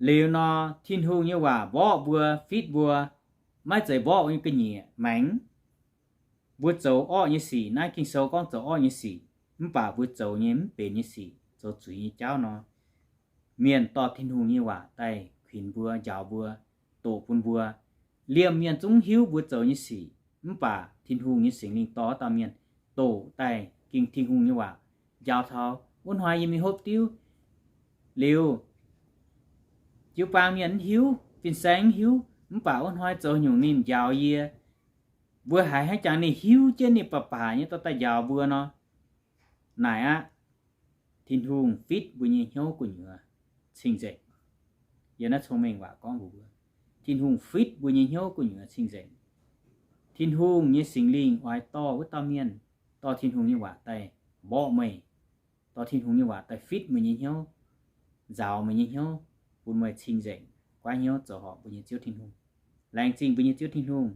Liuz nor, Tin-Hungh nyei waac mborqv mbuo, fitv mbuo, maiv zeiz mborqv nyei ga'nyiec maengx. Mbuo zoux orqv nyei sic, naaiv Ging-Sou gorngv zoux orqv nyei sic, mv baac mbuo zoux nyei mv benx nyei sic, zoux zuiz nyei jauv nor, mienh dorh Tin-Hungh nyei waac daaih kuinx mbuo, njaaux mbuo, doqc bun mbuo. Liemh mienh zungv hiuv mbuo zoux nyei sic, mv baac Tin-Hungh nyei Singx Lingh dorh wuov dauh mienh doqc daaih ging Tin-Hungh nyei waac njaaux taux wuov hnoi yie mingh hopv diuv liuz, jiu-baang mienh mv hiuv, fin-saeng mv hiuv, mv baac wuov hnoi zoux nyungc ninh njaaux yie. Mbuo haiz hnangv jangx ninh hiuv jienv ninh baac baac nyei dorh daaih njaaux mbuo nor, naaic aqv, Tin-Hungh fitv mbuo nyei hnyouv gu'nyuoz cing-nzengc. Yiem naaiv cong-mengh waac gorngv mbuox mbuo, Tin-Hungh fitv mbuo nyei hnyouv gu'nyuoz cing-nzengc. Tin-Hungh nyei Singx Lingh oix dorh wuov dauh mienh, dorh Tin-Hungh nyei waac daaih mborqv meih, dorh Tin-Hungh nyei waac daaih fitv meih nyei hnyouv, nzaaux meih nyei hnyouv, bun meih cing-nzengc, goiv hnyouv zoux horpc mbuo nyei Ziouv Tin-Hungh. Laengz zingh mbuo nyei Ziouv Tin-Hungh.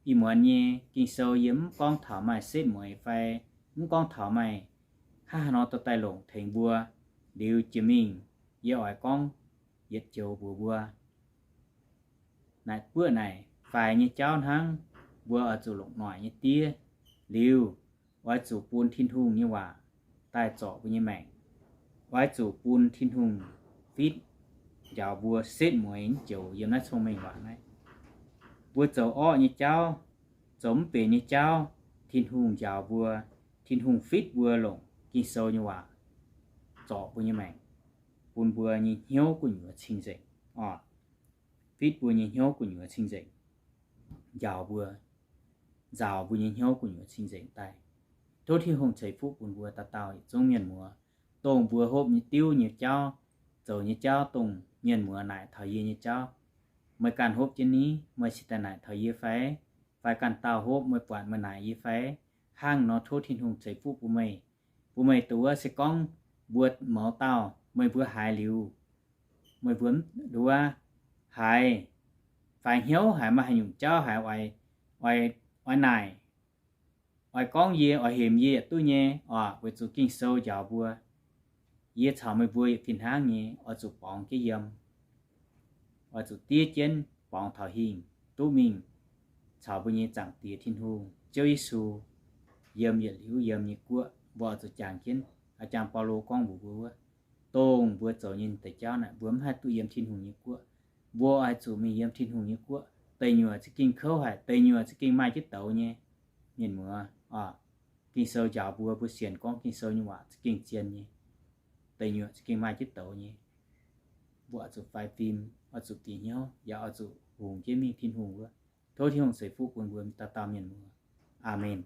Ih muonz nyei Ging-Sou yie mv gorngv taux maaih setv mueiz fai mv gorngv taux maaih hnangv haaix nor dorh daaih longc tengx mbuo. Liuz jiex mingh yie oix gorngv yietc joux mbuox mbuo, naaic buoqv naaic faix nyei jauv hnangv, mbuo oix zuqc longc noic nyei diev. Liuz, oix zuqc bun Tin-Hungh nyei waac daaih zorc mbuo nyei maengc. Oix zuqc bun Tin-Hungh fitv njaaux mbuo setv mueiz joux yiem naaiv cong-mengh waac naaiv. Mbuo zoux orqv nyei jauv, zoux mv benx nyei jauv, Tin-Hungh njaaux mbuo, Tin-Hungh fitv mbuo longc Ging-Sou nyei waac zorc mbuo nyei maengc, bun mbuo nyei hnyouv gu'nyuoz cing-nzengc. Fitv mbuo nyei hnyouv gu'nyuoz cing-nzengc, njaaux mbuo, nzaaux mbuo nyei hnyouv gu'nyuoz cing-nzengc daaih. Tov Tin-Hungh ceix fuqv bun mbuo dauh dauh yietc zungv mienh muoz, dongh mbuo hopv nyei diuv nyei jauv, zoux nyei jauv, dongh mienh muoz naaic taux yie nyei jauv, meih ganh hopv jienv ni, meih cingx daaih naaic taux yie fai? Fai ganh dauh hopv meih buatc meih naaic yie fai? Hnangv nor tov Tin-Hungh ceix fuqv bun meih, bun meih duqv wuov se gorngv mbuo mouz dauh meih mbuo haiz liuz, meih mbuo duqv wuov haiz faix hnyouv haic, maaih haaix nyungc jauv haiz oix, oix naaic, oix gorngv yie, oix hemx yie yaac duqv nyei oc, weic zuqc Ging-Sou njaaux mbuo. Yie caux meih mbuo yietc fih hnangv nyei oix zuqc borngz jienv yiem, oix zuqc diev jienv borngz taux hingh duqv mingh caux mbuo nyei Zaangc Diex Tin-Hungh, Ziouv Yesu, yiem yietc liuz yiem nyei guoqv. Mbuo oix zuqc jangx jienv, a'jang Baulo gorngv mbuox mbuo wuov, dongh mbuo zoux nyei deix jauv naaic mbuo mv haih duqv yiem Tin-Hungh nyei guoqv. Mbuo oix zuqc mingh yiem Tin-Hungh nyei guoqv. Deic nyuoqc za'gengh kouv haic, deic nyuoqc za'gengh maaih jienv douz nyei. Mienh muoz, Ging-Sou njaaux mbuo, mbuo sienx gorngv Ging-Sou nyei waac za'gengh zien nyei. Deic nyuoqc za'gengh maaih jienv douz nyei. Mbuo oix zuqc faix fim, oix zuqc bieqc hnyouv, yaac oix zuqc hungx jienv mingh Tin-Hungh wuov. Tov Tin-Hungh ceix fuqv bun mbuo dauh dauh mienh muoz. Aamen.